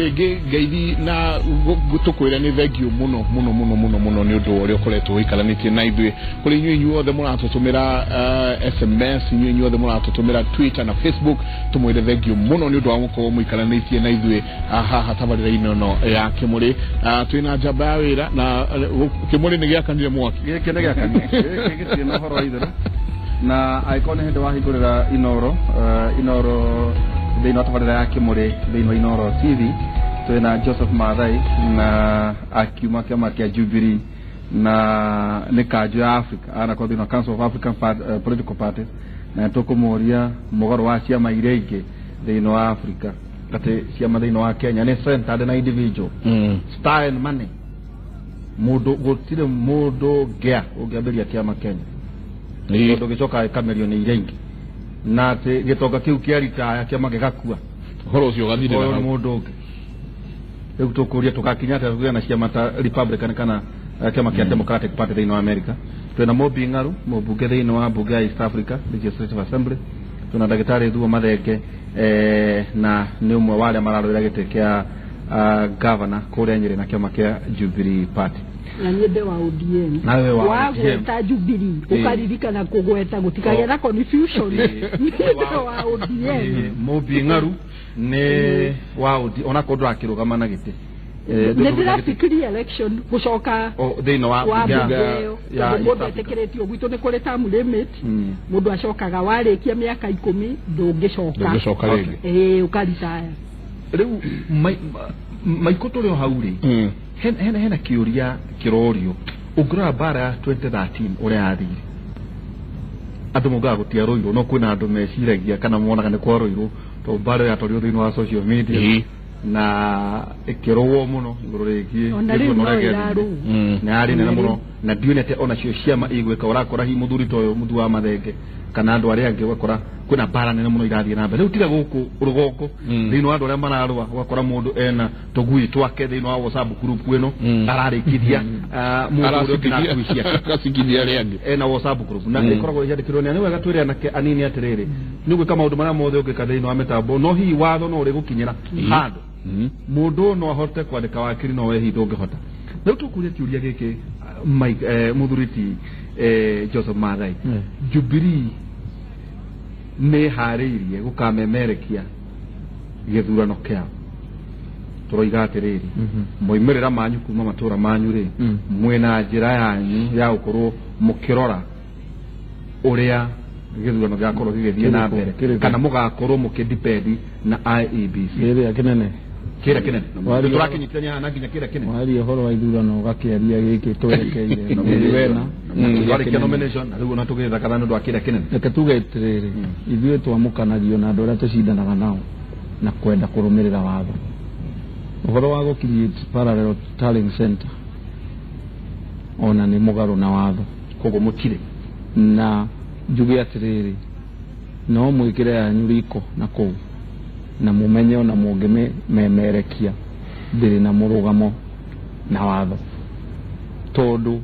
Rĩngĩ ngeithi na tũkwĩre nĩ thengiũ mũno mũno mũno mũno mũno nĩ ũndũ wa ũrĩa ũkoretwo ũikaranĩtie na ithuĩ. Kũrĩ inyuĩ inyuothe mũratũtũmĩra SMS, inyuĩ inyuothe mũratũtũmĩra Twitter na Facebook, tũmwĩre thengiũ mũno nĩ ũndũ wa gũkorwo mũikaranĩtie na ithuĩ haha tabarĩra-inĩ ĩno ya Kĩmũrĩ. Twĩna njamba ya wĩra na Kĩmũrĩ nĩ gĩakanire mwaki. Gĩkĩ nĩ gĩakani, gĩkĩ gĩtirĩ na ũhoro wa itherũ, na angĩkorwo nĩ hĩndĩ wahingũrĩra Inoro, Inoro thĩinĩ wa tabarĩra ya Kĩmũrĩ thĩinĩ wa Inoro TV, twĩna Joseph Maathai na akiuma kĩama kĩa Jubilee na nĩ kanjũ ya Africa, anakorwo thĩinĩ wa Council of African Political Parties, na nĩ tũkũmũria mũgarũ wa ciama iria ingĩ thĩinĩ wa Africa, atĩ ciama thĩinĩ wa Kenya nĩ centered na individual star and money. Mũndũ gũtirĩ mũndũ ngĩa ũngĩambĩrĩria kĩama Kenya, tondũ gĩcokaga gĩkamerio nĩ iria ingĩ, na atĩ gĩtonga kĩu kĩa ritaya kĩama gĩgakua. Ũhoro ũcio ũgathirĩra ũyũ nĩ hau. Mũndũ ũngĩ rĩu tũkũria tũgakinya atĩa kũgĩa na ciama ta Republican kana kĩama kĩa Democratic Party thĩinĩ wa America. Twĩna Mũmbi Ng'aru, mũmbunge thĩinĩ wa mbunge ya East Africa Legislative Assembly. Twĩna ndagĩtarĩ Thuo Mathenge, na nĩ ũmwe wa arĩa mararũĩra gĩtĩ kĩa governor kũrĩa Nyĩrĩ na kĩama kĩa Jubilee Party. Na niĩ ndĩ wa ODM. Nawe wa ODM. Wagweta Jubilee, ũkaririkana kũgweta gũtikagĩa na confusion. Niĩ ndĩ wa ODM. Mũmbi Ng'aru nĩ wa ODM onakorwo ndũrakĩrũgama na gĩtĩ. Nĩ ndĩrafikiria election gũcoka O, thĩinĩ wa wa mbunge mbunge ĩyo, ya tondũ East mũndũ Africa. etĩkĩrĩtio gwitũ nĩ kũrĩ term limit. Mũndũ acokaga warĩkia mĩaka 10 ndũngĩcoka. Ndũngĩcoka rĩngĩ. Ĩĩ, ũkaritaya. Rĩu Maikũ, tũrĩ o hau rĩ, hena kĩũria kĩrorio. Ũngĩrora mbara ya 2013 ũrĩa yathire, andũ maugaga gũtiarũirwo, no kwĩna andũ meciragia kana monaga nĩ kwarũirwo, tondũ mbara ĩyo yatwarirwo thĩinĩ wa social media na ĩkĩrũo mũno igũrũ rĩgiĩ Ona rĩu gĩthurano no ũrĩa gĩathire. ĩrarũo. Na yarĩ nene Ona mũno rĩu. Na ndionete onacio ciama igwĩka. Ũrakora hihi mũthuri ta ũyũ mũthuri wa Mathenge kana andũ arĩa angĩ, ũgakora kwĩna mbara nene mũno irathiĩ na mbere rĩu, tiga gũkũ rũgongo, thĩinĩ wa andũ arĩa mararũa, ũgakora mũndũ ena tũgui twake thĩinĩ wa WhatsApp group ĩno, ararĩkithia mũndũ ũrĩa ũngĩ na ngui ciake. Aracikithia arĩa angĩ. Ena WhatsApp group na ĩkoragwo yandĩkĩrwo nĩ wega. Twĩre anake anini atĩrĩrĩ, nĩ gwĩka maũndũ marĩa mothe ũngĩka thĩinĩ wa mĩtambo, no hihi watho no ũrĩgũkinyĩra handũ. Mũndũ ũyũ no ahote kwandĩka wakiri, no we hihi ndũngĩhota. Rĩu tũkũria kĩũria gĩkĩ, Mike, mũthuri ti Joseph Maathai, Jubilee nĩ ĩharĩirie gũkamemerekia gĩthurano kĩao? Tũroiga atĩrĩrĩ, moimĩrĩra manyu kuma matũra manyu rĩ, mwĩna njĩra yanyu ya gũkorwo mũkĩrora ũrĩa gĩthurano gĩgakorwo gĩgĩthiĩ na Kĩrĩkũ? mbere, Kĩrĩkũ? kana mũgakorwo mũkĩdipendi na IEBC? Kĩrĩa kĩnene. Kĩrĩa kĩnene. Waria- Tũrakĩnyitithania haha na nginya kĩrĩa kĩnene. Waria ũhoro wa ithurano ũgakĩaria gĩkĩ twerekeire na wena. Twarĩkia nomination na rĩu ona tũgĩthakatha nĩ ũndũ wa kĩrĩa kĩnene. Reke tuge atĩrĩrĩ, ithuĩ twamũkanagio na andũ arĩa tũcindanaga nao na kwenda kũrũmĩrĩra watho. Ũhoro wa gũ create parallel tallying center ona nĩ mũgarũ na watho. Koguo mũtirĩ Na njuge atĩrĩrĩ, no mwĩkĩre yanyu riko na kũu na mũmenye ona mũngĩmemerekia ndĩrĩ na mũrũgamo na watho, tondũ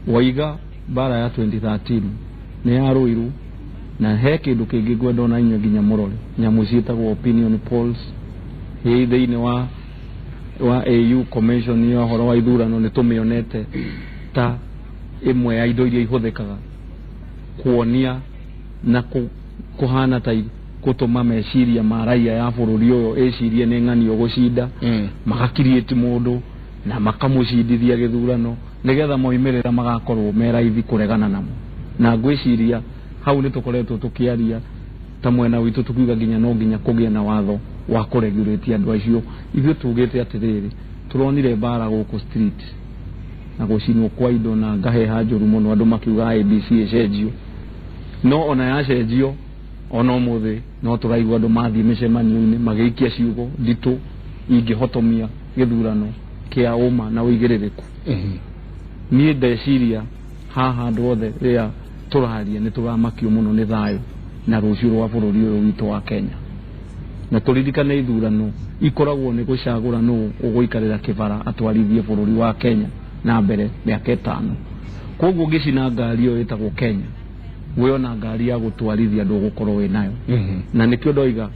waiga mbara ya 2013 nĩ yarũirwo. Na he kĩndũ kĩngĩ ngwenda ona inyuĩ nginya mũrore, nyamũ ciĩtagwo opinion polls ĩ thĩinĩ wa AU Commission ya ũhoro wa ithurano, nĩ tũmĩonete ta ĩmwe ya indo iria ihũthĩkaga kuonia na kũhana ta gũtũma meciria ma raia ya bũrũri ũyũ ĩcirie nĩ ng'anio gũcinda, magakiriĩti mũndũ na makamũcindithia gĩthurano nĩgetha moimĩrĩra magakorwo me raithi kũregana namo. Na ngwĩciria hau nĩ tũkoretwo tũkĩaria ta mwena witũ, tukiuga nginya no nginya kũgĩe na watho wa kũregulate andũ acio. Ithuĩ tugĩte atĩrĩrĩ, tũronire mbara gũkũ street na gũcinwo kwa indo na ngaheha njũru mũno, andũ makiuga IEBC ĩcenjio. No ona yacenjio, ona ũmũthĩ no tũraigua andũ mathiĩ mĩcemanio-inĩ magĩikia ciugo nditũ ingĩhotomia gĩthurano kĩa ũma na ũigĩrĩrĩku. Niĩ ndeciria haha andũ othe rĩrĩa tũraria nĩ tũramakio mũno nĩ thayũ na rũciũ rwa bũrũri ũyũ witũ wa Kenya. Na tũririkane ithurano ikoragwo nĩ gũcagũra nũ ũgũikarĩra kĩbara atwarithie bũrũri wa Kenya na mbere mĩaka 5. Koguo ũngĩcina ngari ĩyo ĩtagwo Kenya, we ona ngari ya gũtwarithia ndũgũkorwo wĩ nayo. Na nĩkĩo ndoiga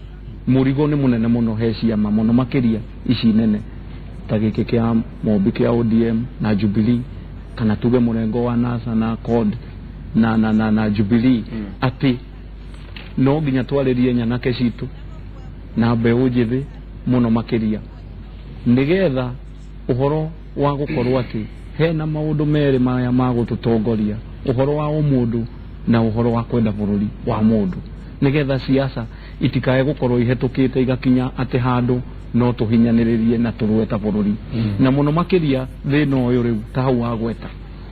Mũrigo nĩ mũnene mũno he ciama, mũno makĩria ici nene ta gĩkĩ kĩa Mũmbi kĩa ODM na Jubilee, kana tuge mũrengo wa NASA na CORD na Jubilee, atĩ no nginya twarĩrie nyanake citũ na mbeũ njĩthĩ mũno makĩria, nĩgetha ũhoro wa gũkorwo atĩ hena maũndũ merĩ maya ma gũtũtongoria, ũhoro wa ũmũndũ na ũhoro wa kwenda bũrũri wa mũndũ, nĩgetha siasa itikae gũkorwo ihetũkĩte igakinya atĩ handũ no tũhinyanĩrĩrie na tũrũe ta bũrũri. Na mũno makĩria thĩna ũyũ rĩu ta hau wagweta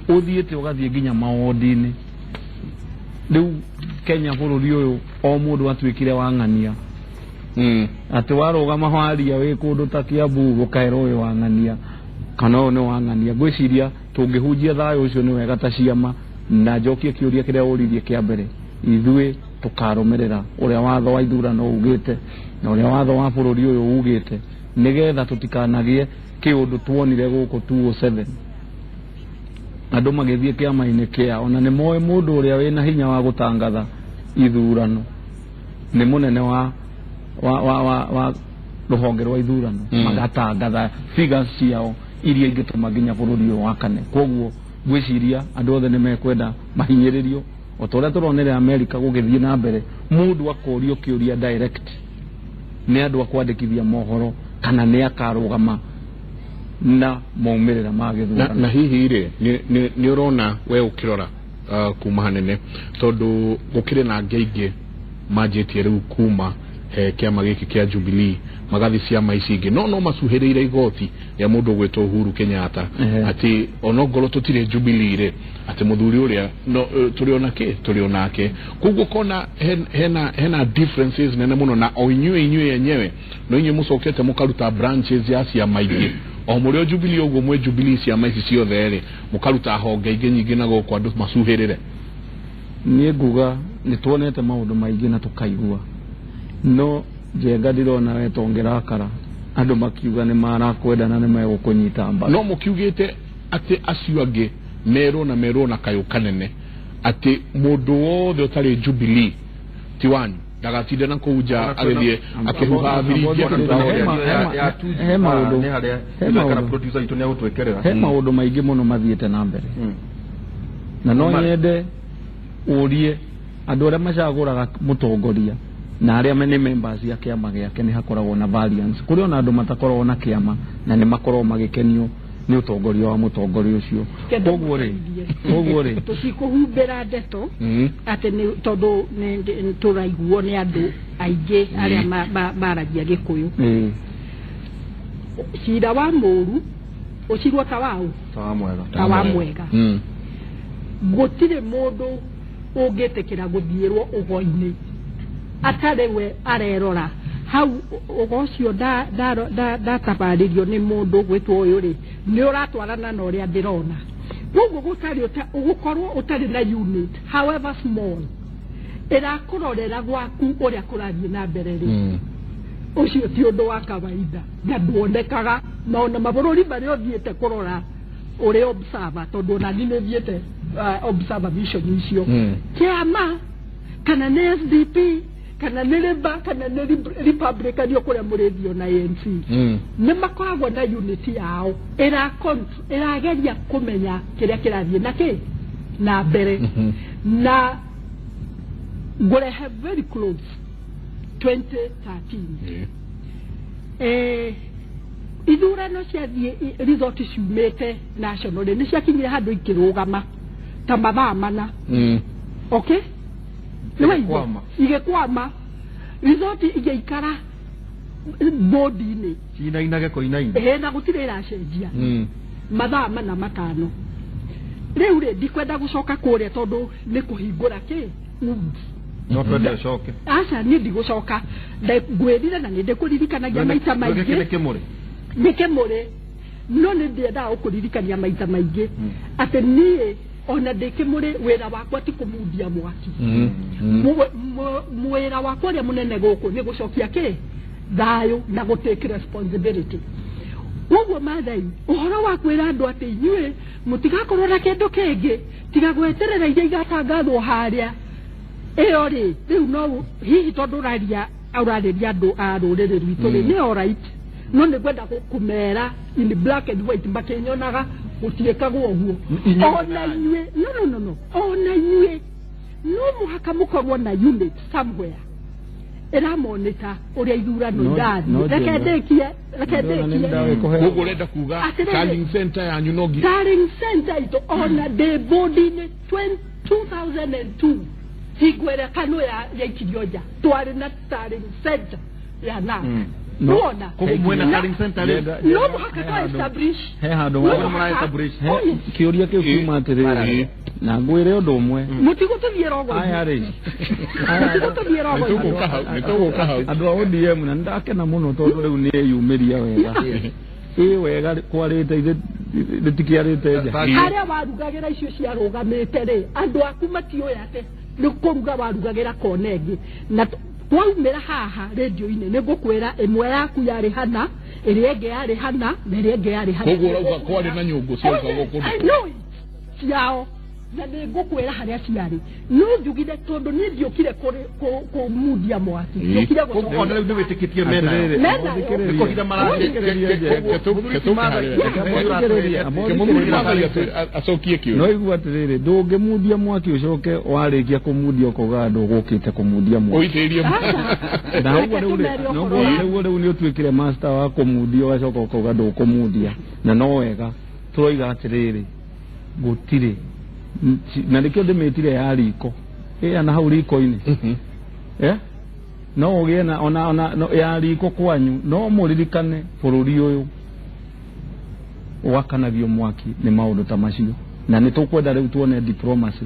ũthiĩte ũgathiĩ nginya mawondi-inĩ. Rĩu Kenya, bũrũri ũyũ, o mũndũ atuĩkire wa ng'ania, atĩ warũgama waria wĩ kũndũ ta Kiambu ũkaĩrwo ũyũ wa ng'ania kana ũyũ nĩ wa ng'ania. Ngwĩciria tũngĩhunjia thayũ ũcio nĩ wega ta ciama. Na njokie kĩũria kĩrĩa ũririe kĩa mbere, ithuĩ tũkarũmĩrĩra ũrĩa watho wa ithurano ugĩte na ũrĩa watho wa bũrũri ũyũ ugĩte, nĩgetha tũtikanagĩe kĩũndũ tuonire gũkũ 2007, andũ magĩthiĩ kĩama-inĩ kĩa ona nĩ moĩ mũndũ ũrĩa wĩna hinya wa gũtangatha ithurano nĩ mũnene wa rũhonge rwa ithurano, magatangatha figures ciao iria ingĩtũma nginya bũrũri ũyũ wakane. Koguo ngwĩciria andũ othe nĩ mekwenda mahinyĩrĩrio o ta ũrĩa tũronere Amerika gũgĩthiĩ na mbere, mũndũ akorio kĩũria direct nĩ andũ a kwandĩkithia mohoro kana nĩ akarũgama na maumĩrĩra ma gĩthurano. Na hihi rĩ, nĩ ũrona we ũkĩrora kuma hanene, tondũ gũkĩrĩ na angĩ aingĩ manjĩtie rĩu kuma he kĩama gĩkĩ kĩa Jubilee magathi ciama ici ingĩ, no macuhĩrĩire igoti rĩa mũndũ ũgwĩtwo Uhuru Kenyatta, atĩ onongorwo tũtirĩ Jubilee rĩ, atĩ mũthuri ũrĩa no tũrĩ ona kĩ tũrĩ onake. Koguo kona hena differences nene mũno, na o inyuĩ enyewe no inyuĩ mũcokete mũkaruta branches ya ciama ingĩ, o mũrĩ o Jubilee ũguo mwĩ Jubilee, ciama ici ciothe rĩ, mũkaruta honge ingĩ nyingĩ na gũkũ andũ macuhĩrĩre. Niĩ nguga nĩ tuonete maũndũ maingĩ na tũkaigua, no Njenga, ndirona we tongĩrakara andũ makiuga nĩ marakwenda na nĩ megũkũnyita mbaru. No mũkiugĩte atĩ acio angĩ merwo na merwo na kayũ kanene atĩ mũndũ wothe ũtarĩ Jubilee ti wanyu, ndagatinde na kũu nja agĩthiĩ akĩhuha biringi akĩruta ũrĩa. He maũndũ nĩ harĩa he maũndũ producer itũ nĩ agũtwĩkĩrĩra. He maũndũ maingĩ mũno mathiĩte na mbere, na no nyende ũrie andũ arĩa macagũraga mũtongoria na arĩa nĩ members ya kĩama gĩake, nĩ hakoragwo na variance. Kũrĩ ona andũ matakoragwo na kĩama na nĩ makoragwo magĩkenio nĩ ũtongoria wa mũtongoria ũcio. Koguo rĩ Tũtikũhumbĩra ndeto atĩ nĩ tondũ nĩ tũraiguo nĩ andũ aingĩ arĩa maragia Gĩkũyũ. Cira wa mũru ũcirwo ta waũ? Ta wa mwega. Ta wa mwega. Gũtirĩ mũndũ ũngĩtĩkĩra gũthiĩrwo ũgo-inĩ atarĩ we arerora hau ũgo ũcio ndatabarĩrio nĩ mũndũ gwĩtwo ũyũ rĩ, nĩ ũratwarana na ũrĩa ndĩrona. Koguo gũtarĩ gũkorwo ũtarĩ na unit, however small, ĩrakũrorera gwaku ũrĩa kũrathiĩ na mbere rĩ, ũcio ti ũndũ wa kawaida na nduonekaga maona mabũrũri marĩa ũthiĩte kũrora ũrĩ observer, tondũ ona niĩ nĩ thiĩte observer mission icio. Kĩama kana nĩ SDP kana nĩ Labour kana nĩ Republican o kũrĩa mũrĩthio na ANC, nĩ makoragwo na unity yao ĩrageria kũmenya kĩrĩa kĩrathiĩ na kĩ na mbere. Na ngũrehe very close 2013, ithurano ciathiĩ, result ciumĩte national nĩ ciakinyire handũ ikĩrũgama ta mathaa 4. Okay, nĩ waigua? Igĩkwama. Igĩkwama, result igĩikara bodi-inĩ. Cinainage kũinaina. Ĩĩ, na gũtirĩ ĩracenjia mathaa 4 5. Rĩu rĩ, ndikwenda gũcoka kũrĩa tondũ nĩ kũhingũra kĩ wounds. No twende ũcoke. Aca, niĩ ndigũcoka. Ngwĩrire na nĩ ndĩkũririkanagia maita Gĩkĩ maingĩ. nĩ kĩmũrĩ. Nĩ kĩmũrĩ, no nĩ ndĩendaga gũkũririkania maita maingĩ atĩ niĩ ona ndĩ kĩmũrĩ, wĩra wakwa ti kũmundia mwaki. Wĩra wakwa ũrĩa mũnene gũkũ nĩ gũcokia kĩ thayũ na gũ take responsibility. Koguo Mathai, ũhoro wa kwĩra andũ atĩ inyuĩ mũtigakorwo na kĩndũ kĩngĩ tiga gweterera iria igatangathwo harĩa ĩyo rĩ, rĩu no hihi tondũ ũraria Ũrarĩria andũ a rũrĩrĩ rwitũ rĩ, nĩ alright, no nĩ ngwenda kũmera in black and white makĩnyonaga gũtiĩkagwo ũguo. Inyuĩ Ona inyuĩ, no, no, no, no, ona inyuĩ no mũhaka mũkorwo na unit somewhere ĩramonita ũrĩa ithurano irathiĩ. Reke ndĩkie, reke ndĩkie. Koguo ũrenda kuga Atĩrĩrĩ. tallying center yanyu no nginya Tallying center itũ, ona ndĩ bodi-inĩ 2002, hingo ĩrĩa KANU yaikirio nja, twarĩ na tallying center ya NARC. Nĩwona? Koguo mwena tallying center rĩ? No mũhaka twa establish. He handũ No wa- mũhaka. Mũra establish. Oh, yes. Kĩũria kĩu kiuma atĩrĩrĩ, na ngwĩre ũndũ ũmwe. Mũtigũtũthiĩ rogo. Aya rĩ, Mũtigũtũthiĩ rogo. Nĩtũgũka hau, nĩtũgũka hau. Andũ a ODM, na nĩndakena mũno tondũ rĩu nĩ eyumĩria wega, ĩ wega kwarĩte ithe rĩtikĩarĩte nja. Harĩa warugagĩra icio ciarũgamĩte rĩ, andũ aku matiũĩ atĩ nĩ kũruga warugagĩra kona ĩngĩ. Na twaumĩra haha rĩndio-inĩ, nĩ ngũkwĩra ĩmwe yaku yarĩ hana, ĩrĩa ĩngĩ yarĩ hana, na ĩrĩa ĩngĩ yarĩ hana. Koguo ũrauga kwarĩ na nyũngũ ciarugagwo Oh, yes, kũndũ I know it. Ciao, na nĩ ngũkwĩra harĩa ciarĩ. No njugire tondũ niĩ ndiũkire kũmundia mwaki, ndiũkire Koguo ona rĩu nĩ wĩtĩkĩtie Atĩrĩrĩ, menayo? Menayo. Nĩ kũhitha Kĩmũthuri Maathai acokie No kĩũria. igua atĩrĩrĩ, ndũngĩmundia mwaki ũcoke warĩkia kũmundia ũkauga ndũgũkĩte kũmundia mwaki. Ũitĩrĩrie. Na ũguo rĩu rĩ- na ũguo rĩu rĩu nĩ ũtuĩkire master wa kũmundia, ũgacoka ũkauga ndũkũmundia. Na no wega tũroiga atĩrĩrĩ, gũtirĩ na nĩkĩo ndĩmĩtire ya riko ĩya na hau riko-inĩ. Eh? No ũgĩe na ona no, ya riko kwanyu, no mũririkane bũrũri ũyũ wakanagio mwaki nĩ maũndũ ta macio. Na nĩ tũkwenda rĩu tuone diplomacy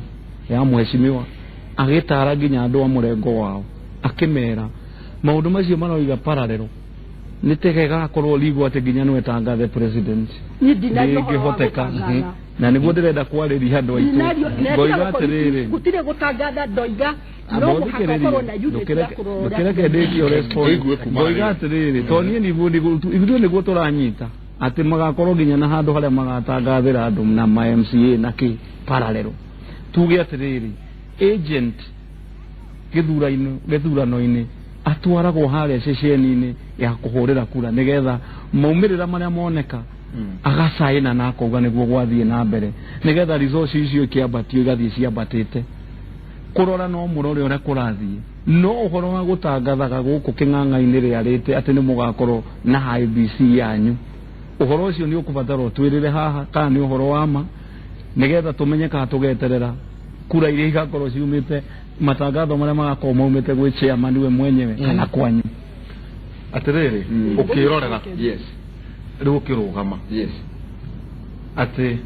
ya mheshimiwa agĩtara nginya andũ a mũrengo wao, akĩmera maũndũ macio maroiga parallel nĩ tege gakorwo legal atĩ nginya nĩwe tangathe president. Niĩ ndinaria ũhoro wa Ndĩngĩhoteka. gũtangatha. Na nĩguo ndĩrenda kwarĩria andũ aitũ. Ngoiga atĩrĩrĩ, Gũtirĩ gũtangatha, ndoiga no mũhaka ũkorwo na unit ya kũrora ũrĩa Ndũkĩreke ndĩkie response. Tũigue kuma Ngoiga harĩ. atĩrĩrĩ, to niĩ nĩguo ithuĩ nĩguo tũranyita atĩ magakorwo nginya na handũ harĩa magatangathĩra andũ na ma MCA na kĩ parallel. Tuge atĩrĩrĩ, agent gĩthurano-inĩ atwaragwo harĩa ceceni-inĩ ya kũhũrĩra kura nĩgetha maumĩrĩra marĩa moneka agacaina na akauga nĩguo gwathiĩ na mbere, nĩgetha results icio ikĩambatio igathiĩ ciambatĩte. Kũrora no mũrore ũrĩa kũrathiĩ, no ũhoro wa gũtangathaga gũkũ kĩng'ang'a-inĩ rĩarĩte atĩ nĩ mũgakorwo na IEBC yanyu, ũhoro ũcio nĩ ũkũbatara ũtwĩrĩre haha kana nĩ ũhoro wa ma, nĩgetha tũmenye kana tũgeterera kura iria igakorwo ciumĩte, matangatho marĩa magakorwo maumĩte gwĩ chairman we mwenyewe kana kwanyu. Atĩrĩrĩ, ũkĩrorera rĩu ũkĩrũgama atĩ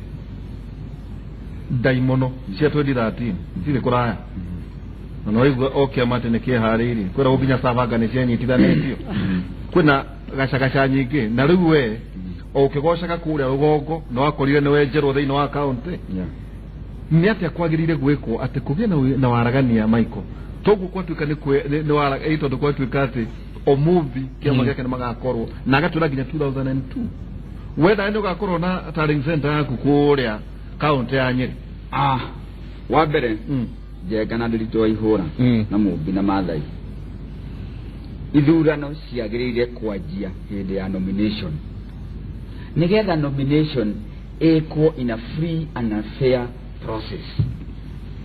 ndaimono cia 2013 itirĩ kũraya, na no igua o kĩama atĩ nĩ kĩharĩirie kwĩragwo nginya Savanga nĩ cianyitithanĩtio, kwĩna gacagaca nyingĩ. Na rĩu we o ũkĩgocaga kũrĩa rũgongo na wakorire nĩ wenjerwo thĩinĩ wa kaũntĩ, nĩ atĩa kwagĩrĩire gwĩkwo atĩ kũgĩe na waragania, Michael? Toguo kwatuĩka nĩ tondũ kwatuĩka atĩ ũmũthĩ kĩama gĩake nĩ magakorwo na agatwĩra nginya 2002 we nawe nĩ ũgakorwo na tallying center yaku kũrĩa kaũntĩ ya Nyĩrĩ. Ah, wa mbere, Njenga na Ndũritũ wa Ihũra na Mũmbi na Maathai, ithurano ciagĩrĩire kwanjia hĩndĩ ya nomination, nĩgetha nomination ĩkwo in a free and a fair process.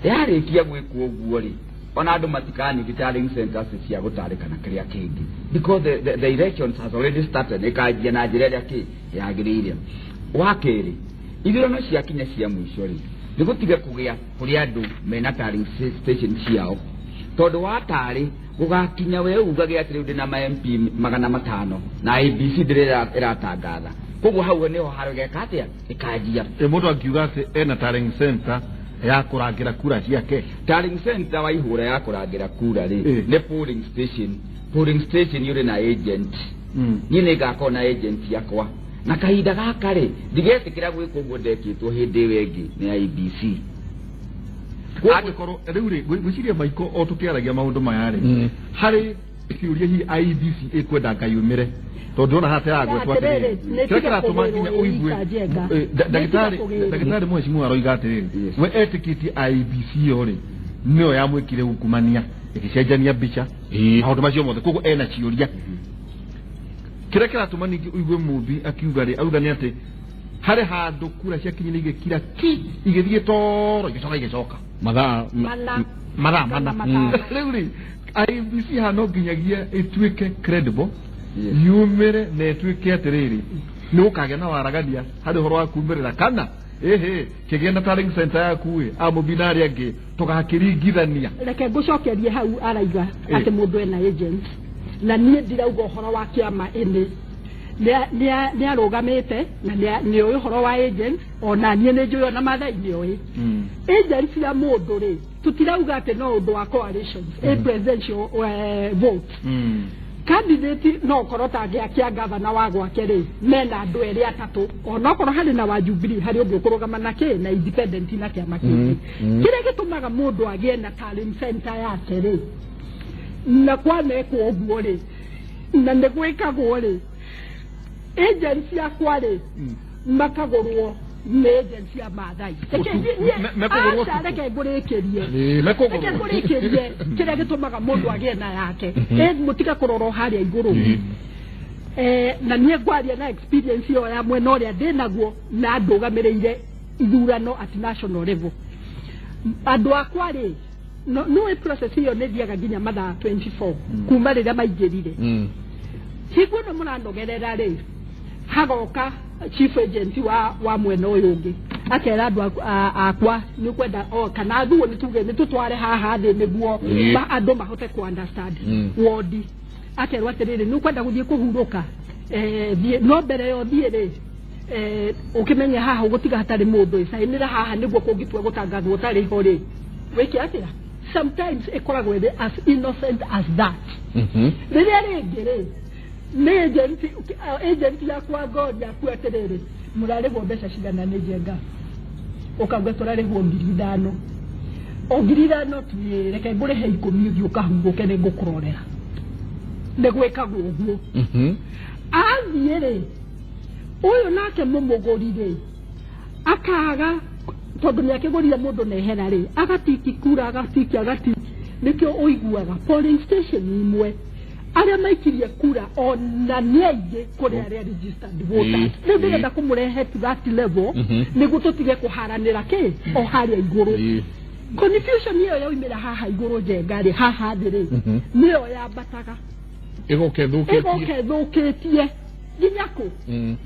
Yarĩkia gwĩkwo ũguo rĩ, ona andũ matikanigi tallying centers cia gũtarĩka na kĩrĩa kĩngĩ, because the elections has already started, ĩkanjia na njĩra ĩrĩa kĩ yagĩrĩire. Wa kerĩ, ithurano ciakinya cia mũico rĩ, nĩ gũtiga kũgĩa kũrĩ andũ mena tallying station ciao, tondũ watarĩ gũgakinya we ugage atĩ rĩu ndĩna ma MP 500 na IEBC ndĩrĩ ĩratangatha. Koguo hau nĩho harogeka atĩa ĩkanjia. Ĩ mũndũ angiuga atĩ ena tallying center ya kũrangĩra kura ciake? Tallying center wa ihũra ya kũrangĩra kura rĩ, nĩ polling station. Polling station ũrĩ na agent. Niĩ nĩ ngakorwo na agent yakwa, na kahinda gaka rĩ, ndigetĩkĩra gwĩka ũguo ndekĩtwo hĩndĩ ĩyo ĩngĩ nĩ IEBC. Angĩkorwo rĩu rĩ, ngwĩciria Maiko, o tũkĩaragia maũndũ maya rĩ, harĩ kĩũria hihi IEBC ĩkwenda Ngai umĩre, tondũ ndĩrona haha tĩragwetwo Atĩrĩrĩ, atĩrĩrĩ, nĩ kĩrĩa tiga kĩratũma kũgwĩrwo nginya nĩ ũigue Ika Njenga. Nĩ ndagĩtarĩ tiga kũgĩrwo. Ndagĩtarĩ mheshimiwa aroiga atĩrĩrĩ, we etĩkĩtie IEBC ĩyo rĩ nĩyo yamwĩkire ungumania. Ĩgĩcenjania mbica, maũndũ macio mothe. Koguo ena ciũria. Kĩrĩa kĩratũma ningĩ ũigue Mũmbi akiuga rĩ, auga nĩ atĩ harĩ handũ kura ciakinyire igĩkira ki, igĩthiĩ toro, igĩcoka igĩcoka mathaa Mana. Mathaa Kana mana. matano. Rĩu rĩ, IEBC haha no nginyagia ĩtuĩke credible, Yes. yumĩre na ĩtuĩke atĩrĩrĩ, nĩ gũkagĩa na waragania harĩ ũhoro wa kumĩrĩra kana ĩhĩ kĩgĩe na tallying center yaku ĩ amũbi na arĩa angĩ tũgakĩringithania. Reke ngũcokerie hau araiga atĩ mũndũ ena agent, na niĩ ndirauga ũhoro wa kĩama ĩnĩ nĩ arũgamĩte na nĩ oĩ ũhoro wa agent, ona niĩ nĩ njũĩ, ona Mathai nĩ oĩ agent ya mũndũ rĩ. Tũtirauga atĩ no ũndũ wa coalitions, a presidential vote candidate no ũkorwo ta angĩakia gavana wa gwake rĩ, mena andũ erĩ atatũ, onokorwo harĩ na wa Jubilee, harĩ ũngĩ ũkũrũgama na kĩ na independent na kĩama kĩngĩ. Kĩrĩa gĩtũmaga mũndũ agĩe na tallying center yake rĩ, na kwanekwo ũguo rĩ, na nĩ gwĩkagwo rĩ, agency yakwa rĩ, makagũrwo nĩ agency ya Maathai. Reke Mekũgũrwo aca, ũtukũ. Reke ngũrĩkĩrie. Mekũgũrwo. Reke ngũrĩkĩrie kĩrĩa gĩtũmaga mũndũ agĩe na yake. Mũtige kũrora o harĩa igũrũ. Na niĩ ngwaria na experience ĩyo ya mwena ũrĩa ndĩ naguo na ndũgamĩrĩire ithurano at national level. Andũ akwa rĩ, no nĩũĩ process ĩyo nĩ thiaga nginya mathaa 24 kuma rĩrĩa maingĩrire. Hingo ĩno mũranogerera rĩ, hagoka chief agent wa mwena ũyũ ũngĩ, akera andũ akwa nĩ kwenda o kana thuo nĩ tuge nĩ tũtware haha thĩ nĩguo andũ mahote ku understand. Wodi akerwo atĩrĩrĩ, nĩ ũkwenda gũthiĩ kũhurũka, thiĩ, no mbere ya ũthiĩ rĩ, ũkĩmenye haha ũgũtiga hatarĩ mũndũ ĩcainĩra haha nĩguo kũngĩtua gũtangathwo ũtarĩ ho rĩ, wĩke atĩa. Sometimes ĩkoragwo ĩrĩ as innocent as that. Rĩrĩa rĩngĩ rĩ, nĩ agent yakwa ngori yaku atĩrĩrĩ, mũrarĩhwo mbeca cigana nĩ Njenga? Ũkauga tũrarĩhwo 5,000. O 5,000 tu? Ĩ, reke ngũrĩhe 10, ũthiĩ ũkahurũke, nĩ ngũkũrorera. Nĩ gwĩkagwo ũguo. Athiĩ rĩ, ũyũ nake mũmũgũri rĩ, akaga tondũ nĩ akĩgũrire mũndũ nehera rĩ, agatiki kura, agatiki, agatiki. Nĩkĩo ũiguaga polling station imwe arĩa maikirie kura ona nĩ aingĩ kũrĩ arĩa registered voters. Rĩu ndĩrenda kũmũrehe to that level nĩguo tũtige kũharanĩra kĩ o harĩa igũrũ. Confusion ĩyo yaumĩra haha igũrũ, Njenga rĩ, haha thĩ rĩ, nĩyo yambataga ĩgoka ĩthũkĩtie. Ĩgoka ĩthũkĩtie nginya kũ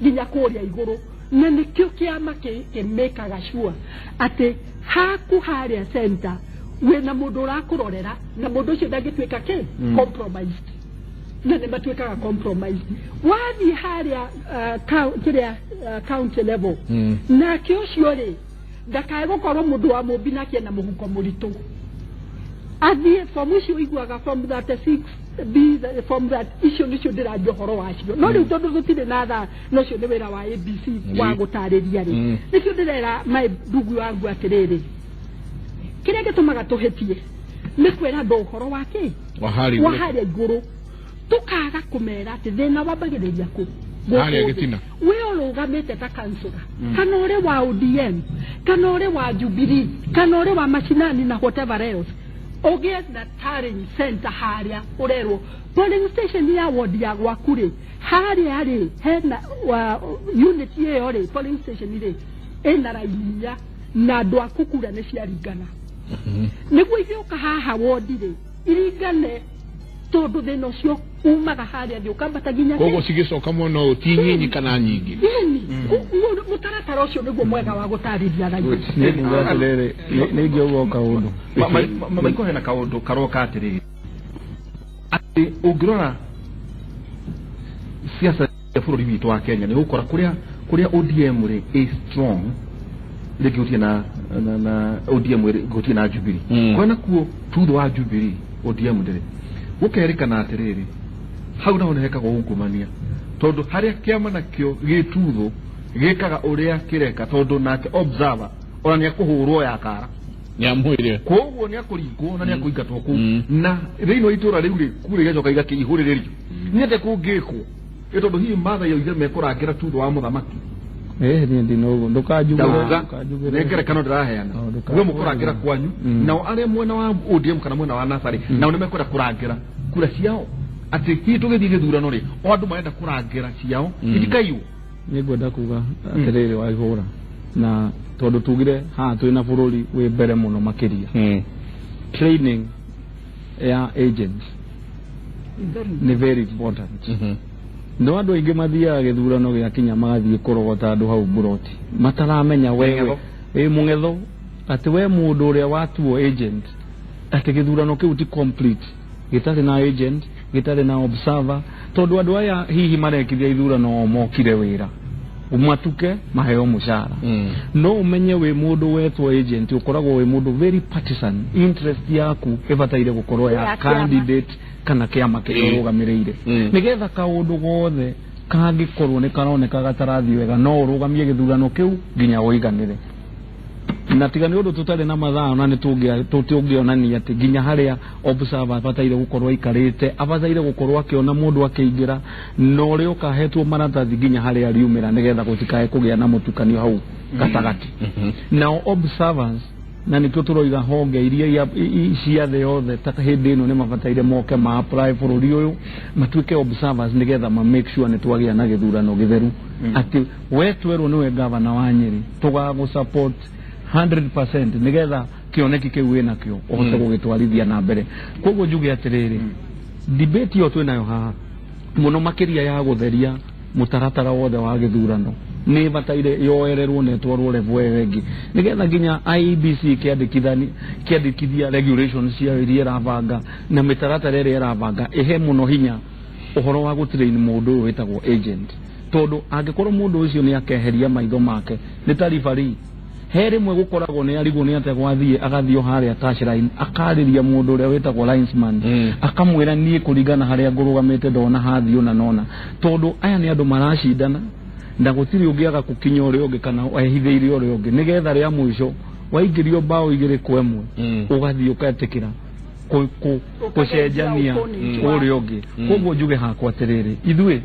nginya kũrĩa igũrũ. Na nĩkĩo kĩama kĩmĩkaga sure atĩ haku harĩa center wĩna mũndũ ũrakũrorera, na mũndũ ũcio ndangĩtuĩka kĩ compromised, na nĩ matuĩkaga compromised wathiĩ harĩa kĩrĩa county level. Nake ũcio rĩ, ndakae gũkorwo mũndũ wa mũmbi nake ena mũhuko mũritũ, athiĩ fomu icio ũiguaga, form 36 B, form that icio nĩcio ndĩranjia ũhoro wacio. No rĩu tondũ gũtirĩ na thaa, na ũcio nĩ wĩra wa ABC wa gũtarĩria rĩ, nĩkĩo ndĩrera my ndugu wangu atĩrĩrĩ, kĩrĩa gĩtũmaga tũhĩtie nĩ kwĩra andũ ũhoro wa kĩ wa harĩa wa igũrũ. Harĩa igũrũ, tũkaga kũmera atĩ thĩna wambagĩrĩria kũ. Harĩa Gũkũ thĩ. gĩtina. We ũrũgamĩte ta kansũra, kana ũrĩ wa ODM, kana ũrĩ wa Jubilee, kana ũrĩ wa mashinani na whatever else, ũgĩe na tallying center harĩa ũrerwo polling station ya ward ya gwaku rĩ, harĩa rĩ hena wa unit ĩyo rĩ, polling station rĩ ĩna raini inya na andũ aku kura nĩ ciaringana, nĩguo igĩũka haha wondi rĩ iringane, tondũ thĩna ũcio umaga harĩa thĩ ũkambata nginya Koguo cigĩcoka mwena ũyũ ti nyinyi kana nyingĩ. Ĩni, mũtaratara ũcio nĩguo mwega wa gũtarĩria raia. Nĩ nguga atĩrĩrĩ, nĩ ingĩauga o kaũndũ. Maiko hena kaũndũ karoka atĩrĩrĩ, atĩ ũngĩrora siasa cia bũrũri witũ wa Kenya, nĩ ũgũkora kũrĩa ODM rĩ ĩ strong rĩngĩ gũtirĩ na ODM rĩ, gũtirĩ na Jubilee. Kũrĩa nakuo thutha wa Jubilee ODM ndĩrĩ, gũkerĩkana atĩrĩrĩ, hau naho nĩ hekagwo ungumania, tondũ harĩa kĩama nakĩo gĩtuthũ gĩkaga ũrĩa kĩreka, tondũ nake observer ona nĩ akũhũrwo ya kara. Nĩamwĩre. Koguo nĩ akũringwo na nĩ akũingatwo kũu. Na thĩinĩ wa itũra rĩu rĩ, kura igacoka igakĩihũrĩrĩrio nĩ atĩa kũngĩkwo? Ĩ tondũ hihi Maathai oige mekũrangĩra thutha wa mũthamaki. Ĩĩ, niĩ ndinoguo ndũkanjugĩre. Ndauga Ndũkanjugĩre. nĩ ngerekano ndĩraheana. Oh, ndũkanjugĩre. We mũkũrangĩra kwanyu, nao arĩa mwena wa ODM kana mwena wa nasarĩ nao nĩ mekwenda kũrangĩra kura ciao, atĩ hihi tũgĩthiĩ gĩthurano rĩ, o andũ marenda kũrangĩra ciao itikaiywo. Nĩ ngwenda kuga atĩrĩrĩ, Waihũra, na tondũ tugire haha twĩna bũrũri wĩ mbere mũno makĩria, training ya agents nĩ very important. No andũ aingĩ mathiaga gĩthurano gĩakinya magathiĩ kũrogota andũ hau mburoti mataramenya wewe Mũng'etho. Ĩ mũng'etho, atĩ we mũndũ ũrĩa watuo agent, atĩ gĩthurano kĩu ti complete gĩtarĩ na agent, gĩtarĩ na observer, tondũ andũ aya hihi marekithia ithurano o mokire wĩra matuke maheo mũcara. No ũmenye wĩ mũndũ wetwo agent ũkoragwo wĩ mũndũ very partisan, interest yaku ĩbataire gũkorwo ya Ya kĩama. Candidate kana kĩama kĩrĩa ũrũgamĩrĩire, nĩgetha kaũndũ gothe kangĩkorwo nĩ karoneka gatarathiĩ wega no ũrũgamie gĩthurano kĩu nginya ũiganĩre. Na tiga nĩ ũndũ tũtarĩ na mathaa na nĩ tũngĩonania atĩ nginya harĩa observer abataire gũkorwo aikarĩte, abataire gũkorwo akĩona mũndũ akĩingĩra na ũrĩa ũkahetwo maratathi nginya harĩa riumĩra, nĩgetha gũtikae kũgĩa na mũtukanio hau gatagatĩ. Nao observers, na nĩkĩo tũroiga honge iria cia thĩ yothe ta hĩndĩ ĩno nĩ mabataire moke ma apply bũrũri ũyũ matuĩke observers, nĩgetha ma make sure nĩ twagĩa na gĩthurano gĩtheru, atĩ we twerwo nĩwe gavana wa Nyĩrĩ, tũgagũ support 100% nĩgetha kĩoneki kĩu wĩnakĩo ũhote gũgĩtwarithia na mbere. Koguo njuge atĩrĩrĩ, debate ĩyo twĩnayo haha mũno makĩria ya gũtheria mũtaratara wothe wa gĩthurano nĩ ĩbataire yoererwo na ĩtwarwo level ĩyo ĩngĩ, nĩgetha nginya IEBC kĩandĩkithia regulations ciayo iria ĩrabanga na mĩtaratara ĩrĩa ĩrabanga ĩhe mũno hinya ũhoro wa gũtrain mũndũ ũyũ wĩtagwo agent, tondũ angĩkorwo mũndũ ũcio nĩ akeheria maitho make nĩ ta referee, he rĩmwe gũkoragwo nĩ arigwo nĩ atĩa gwathiĩ, agathiĩ o harĩa touchline akarĩria mũndũ ũrĩa wĩtagwo linesman, akamwĩra, "Niĩ kũringana harĩa ngũrũgamĩte ndona hathiĩ ũna nona," tondũ aya nĩ andũ maracindana na gũtirĩ ũngĩaga gũkinya ũrĩa ũngĩ kana ehithĩire ũrĩa ũngĩ, nĩgetha rĩa mũico waingĩrio mbaũ 2-1 ũgathiĩ ũketĩkĩra gũcenjania opponent. Ũrĩa ũngĩ. Koguo njuge hakwa atĩrĩrĩ, ithuĩ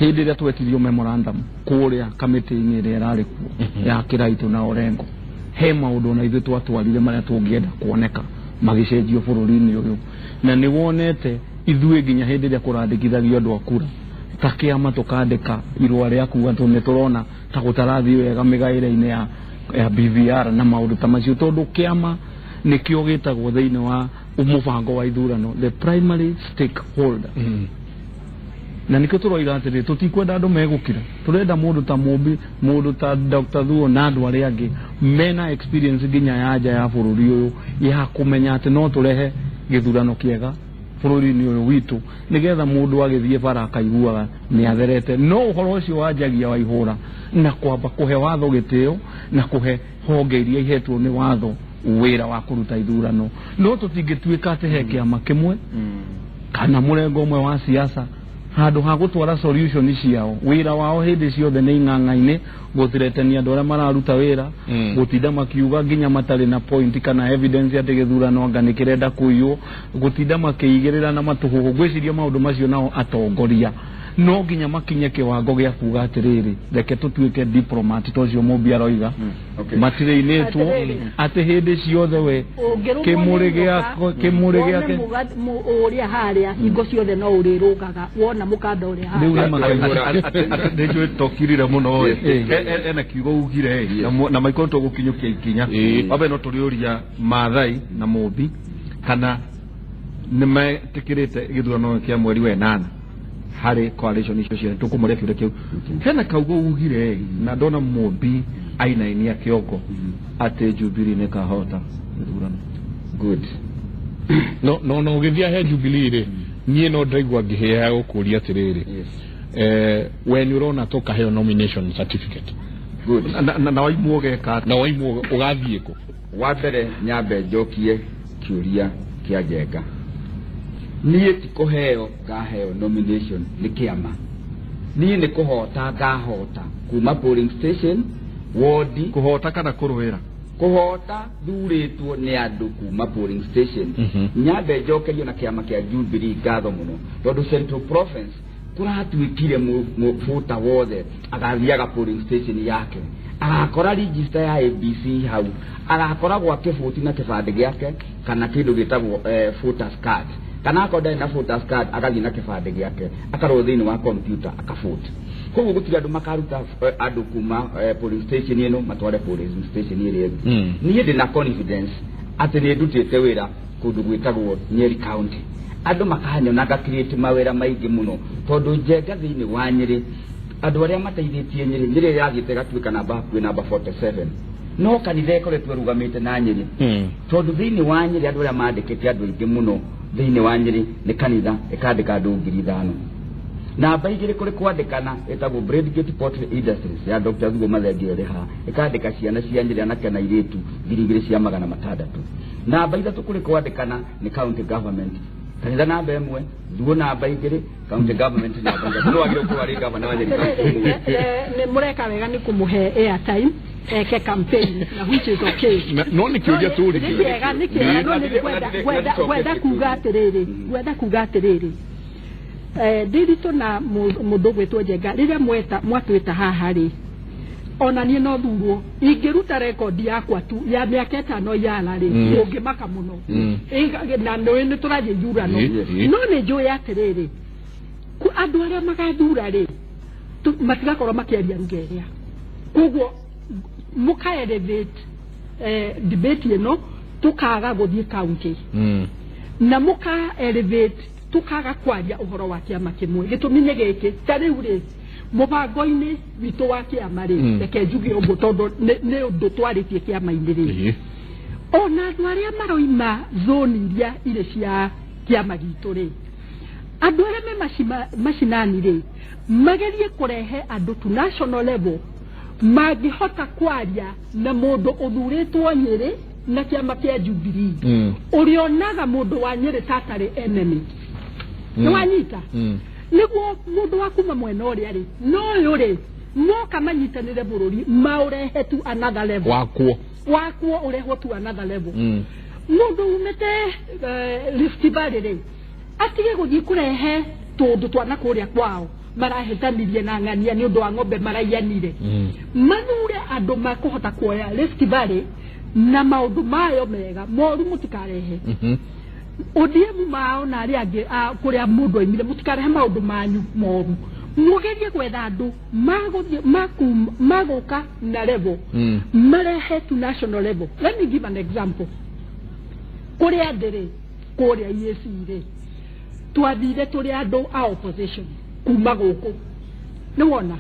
hĩndĩ ĩrĩa twetirio memorandum kũrĩa kamĩtĩ-inĩ ĩrĩa ĩrarĩ kuo ya Kĩraitũ na Orengo, he maũndũ ona ithuĩ twatwarire marĩa tũngĩenda kuoneka magĩcenjio bũrũri-inĩ ũyũ, na nĩ wonete ithuĩ nginya hĩndĩ ĩrĩa kũrandĩkithagio andũ a kura ta kĩama tũkandĩka irũa rĩa kuga tũ nĩ tũrona ta gũtarathiĩ wega mĩgaĩre-inĩ ya BVR na maũndũ ta macio, tondũ kĩama nĩkĩo gĩtagwo thĩinĩ wa mũbango wa ithurano the primary stakeholder. Na nikĩo tũroiga atĩrĩ, tũtikwenda andũ megũkira, tũrenda mũndũ ta Mũmbi, mũndũ ta Dr. Thuo na andũ arĩa angĩ mena experience nginya ya nja ya bũrũri ũyũ ya kũmenya atĩ no tũrehe gĩthurano kĩega bũrũri-inĩ ũyũ witũ, nĩgetha mũndũ agĩthiĩ bara akaiguaga nĩ atherete. No ũhoro ũcio wanjagia wa ihũra na kwamba kũhe watho gĩtĩo na kũhe honge iria ihetwo nĩ watho wĩra wa kũruta ithurano, no tũtingĩtuĩka atĩ he kĩama kĩmwe kana mũrengo ũmwe wa siasa handũ ha gũtwara solution ciao, wĩra wao hĩndĩ ciothe nĩ ing'ang'a-inĩ gũthretania andũ arĩa mararuta wĩra, gũtinda makiuga nginya matarĩ na point kana evidence atĩ gĩthurano anga nĩ kĩrenda kũiywo, gũtinda makĩigĩrĩra na matũhũhũ. Ngwĩciria maũndũ macio nao atongoria no nginya makinye kĩwango gĩa kuga atĩrĩrĩ, reke tũtuĩke diplomat ta ũcio Mũmbi aroiga, matirĩinĩtwo Atĩrĩrĩ. atĩ hĩndĩ ciothe we ũngĩrũmwo kĩmũrĩ nĩ gĩako nyoka, kĩmũrĩ wone gĩake ũrĩa harĩa hingo ciothe no ũrĩrũgaga wona mũkanda ũrĩa Rĩu harĩa. nĩ Nĩ njũĩ tokirire mũno ĩ. Yes. Ena kiugo ugire ĩ, na maiko tũgũkinyũkia ikinya. Wambe no tũrĩũria Maathai na Mũmbi kana nĩ metĩkĩrĩte gĩthurano kĩa mweri wa ĩnana harĩ coalition icio cierĩ. Tũkũmũria kĩũria kĩu. Hena kaugo ugire ĩ, na ndona Mũmbi ainainia kĩongo atĩ Jubilee nĩ kahota gĩthurano. Good. No ũgĩthiĩ he Jubilee rĩ, niĩ no ndĩraigua ngĩhĩa gũkũria atĩrĩrĩ, we nĩ ũrona tũkaheo nomination certificate? Good. Na waimwo ũgeka atĩa? Na waimwo ũgathiĩ kũ? Wa mbere nyambe njokie kĩũria kĩa Njenga. Niĩ ti kũheo ngaheo nomination nĩ kĩama, niĩ nĩ kũhota ngahota kuma polling station, wodi. Kũhota kana kũrũĩra? Kũhota thurĩtwo nĩ andũ kuma polling station. Nyambe njokerio na kĩama kĩa Jubilee ngatho mũno, tondũ Central Province Kũratuĩkire mũbũta wothe agathiaga polling station yake, agakora register ya ABC hau, agakora gwake bũti na kĩbandĩ gĩake kana kĩndũ gĩtagwo voters card, kana akorwo ndarĩ na voters card agathiĩ na kĩbandĩ gĩake, akarwo thĩinĩ wa computer akavote. Koguo gũtirĩ andũ makaruta andũ kuma polling station ĩno matware polling station ĩrĩa ĩngĩ. Niĩ ndĩ na confidence atĩ nĩ ndutĩte wĩra kũndũ gwĩtagwo Nyeri County, andũ makanyona nga create mawĩra maingĩ mũno, tondũ Njenga thĩinĩ wa Nyĩrĩ, andũ arĩa mateithĩtie Nyĩrĩ, Nyĩrĩ yathiĩte ĩgatuĩka namba hakuhĩ namba 47, no kanitha ĩkoretwo ĩrũgamĩte na Nyĩrĩ, tondũ thĩinĩ wa Nyĩrĩ andũ arĩa mandĩkĩte andũ aingĩ mũno thĩinĩ wa Nyĩrĩ nĩ kanitha, ĩkandĩka andũ 5,000. Namba igĩrĩ kũrĩ kwandĩkana ĩtagwo Bradgate Poultry Industries ya Dr. Thuo Mathenge ĩrĩ haha, ĩkandĩka ciana cia Nyĩrĩ, anake na airĩtu, 2,600. Namba ithatũ kũrĩ kwandĩkana nĩ county government. Kanitha namba ĩmwe, Thuo namba igĩrĩ, county government namba ithatũ. No wagĩrĩirwo gũkorwo arĩ gavana wa Nyeri County ũmũthĩ. Nĩ mũreka wega nĩ kũmũhe airtime eke campaign, na which is okay. No nĩ kĩũria tũririe. Nĩ kĩega, nĩ kĩega, no nĩ ngwenda kuga atĩrĩrĩ, Ndiritu na mũndũ ũgwĩtwo Njenga, rĩrĩa mweta mwatwĩta haha rĩ, ona niĩ no thurwo, ingĩruta rekondi yakwa tu ya mĩaka 5 yara rĩ, ũngĩmaka mũno. Na nĩ tũrathiĩ ithurano. No nĩ njũĩ atĩrĩrĩ, andũ arĩa magathura rĩ, matigakorwo makĩaria ruga ĩrĩa, koguo mũka elevate debate ĩno, tukaga gũthiĩ county na mũka elevate, tukaga kwaria ũhoro wa kĩama kĩmwe. Gĩtũmi nĩ gĩkĩ, ta rĩu rĩ, mũbango-inĩ witũ wa kĩama rĩ, reke njuge ũguo tondũ nĩ ũndũ twarĩtie kĩama-inĩ rĩ, ona andũ arĩa maroima zone iria irĩ cia kĩama gitũ rĩ, andũ arĩa me macinani rĩ, magerie kũrehe andũ to national level mangĩhota kwaria na mũndũ ũthurĩtwo Nyĩrĩ na kĩama kĩa Jubilee, ũrĩonaga mũndũ wa Nyĩrĩ ta atarĩ enemy. Nĩ wanyita? Nĩguo mũndũ wa kuma mwena ũrĩa rĩ, no ũyũ rĩ, moka manyitanĩre bũrũri maũrehe to another level. Wakuo. Wakuo ũrehwo to another level. Mũndũ umĩte Rift Valley rĩ, atige gũthiĩ kũrehe tũndũ twana kũrĩa kwao marahĩtanirie na ng'ania nĩ ũndũ wa ng'ombe maraiyanire. Mathure andũ makũhota kuoya Rift Valley na maũndũ mayo mega, moru mũtikarehe. ODM mao na arĩa angĩ a kũrĩa mũndũ aimire, mũtikarehe maũndũ manyu moru, mũgerie gwetha andũ magũthiĩ magũka na level, marehe to national level. Let me give an example. Kũrĩa ndĩrĩ kũrĩa EAC rĩ, twathire tũrĩ andũ a opposition kuma gũkũ, nĩ wona?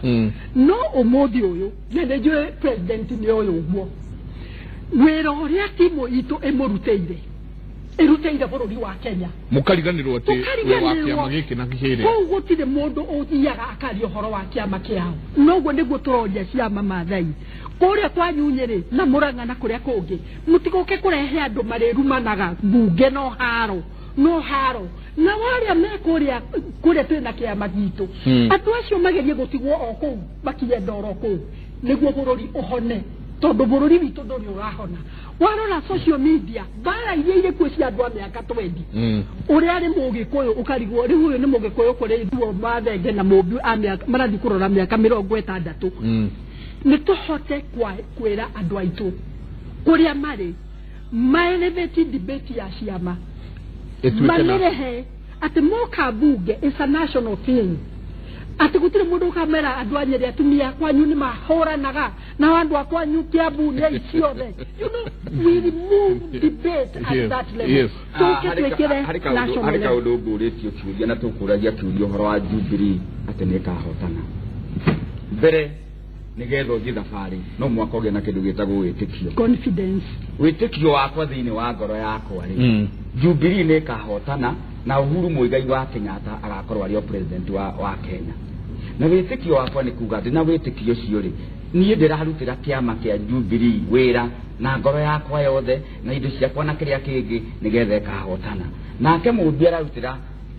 No ũmũthĩ ũyũ, na nĩ njũĩ president nĩ ũyũ ũguo, wĩra ũrĩa timu itũ ĩmũrutĩire, ĩrutĩire bũrũri wa Kenya. Mũkariganĩrwo atĩ wĩ wa Tũkariganĩrwo. kĩama gĩkĩ na kĩrĩa. Kũu gũtirĩ mũndũ ũthiaga akaria ũhoro wa kĩama kĩao. Noguo nĩguo tũroria ciama Mathai kũrĩa kwanyu Nyĩrĩ na Mũrang'a na kũrĩa kũngĩ, mũtigũke kũrehe andũ marĩrumanaga mbunge, no haro, no haro na warĩa me kũrĩa kũrĩa twĩna kĩama gitũ. Andũ acio magerie gũtigwo o kũu, makinye ndoro kũu, nĩguo bũrũri ũhone, tondũ bũrũri witũ ndũrĩ ũrahona. Warora social media, mbara iria irĩ kuo cia andũ a mĩaka 20, ũrĩa arĩ mũgĩkũyũ, ũkarigwo rĩu ũyũ nĩ mũgĩkũyũ kũrĩ ithuo Mathenge na Mũmbi a mĩaka marathiĩ kũrora mĩaka 60. Nĩ tũhote kwĩra andũ aitũ kũrĩa marĩ maelevate debate ya ciama, Ĩtuĩke na mamĩrehe atĩ moka mbunge is a national thing, atĩ gũtirĩ mũndũ ũkamera andũ a Nyĩrĩ atumia kwanyu nĩ mahũranaga nao andũ a kwanyu Kiambu nĩ aici othe. We remove debate at that level. Tũke twĩkĩre Harĩ kaũndũ national harĩ level. Kaũndũ ngũrĩtio kĩũria na tũkũragia kĩũria ũhoro wa Jubilee atĩ nĩ ĩkahotana. Mbere, nĩgetha ũthiĩ thabarĩ, no mwaka ũgĩe na kĩndũ gĩtagwo wĩtĩkio. Confidence. Wĩtĩkio wakwa thĩinĩ wa ngoro yakwa rĩ, Jubilee nĩ ĩkahotana na Uhuru Muigai wa Kenyatta agakorwo arĩ o president wa Kenya. Na wĩtĩkio wakwa nĩ kuga atĩ na wĩtĩkio ũcio rĩ, niĩ ndĩrarutĩra kĩama kĩa Jubilee wĩra na ngoro yakwa yothe na indo ciakwa na kĩrĩa kĩngĩ, nĩgetha ĩkahotana. Nake Mũmbi ararutĩra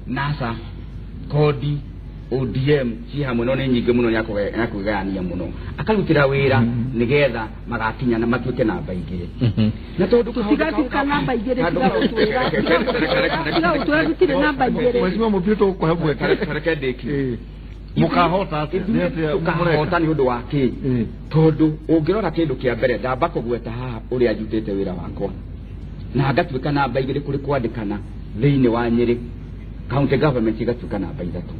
NASA kodi. ODM ci hamwe no nĩ nyingĩ mũno nĩ akwĩgayania mũno akarutĩra wĩra nĩgetha magakinya na matuĩke namba igĩrĩ na tondũ Tũtigatuĩka namba igĩrĩ, tiga gũtwĩra gũtirĩ namba igĩrĩ. Mheshimiwa Mũmbi tũkũhe mweke. Reke ndĩkie. Mũkahota atĩa? Nĩ atĩa Tũkahota mũreka? nĩ ũndũ wa kĩ? Ĩĩ. Tondũ ũngĩrora kĩndũ kĩa mbere, ndamba kũgweta haha ũrĩa njutĩte wĩra wakwa na ngatuĩka namba igĩrĩ kũrĩ kwandĩkana thĩinĩ wa Nyĩrĩ county government, igatuĩka namba ithatũ.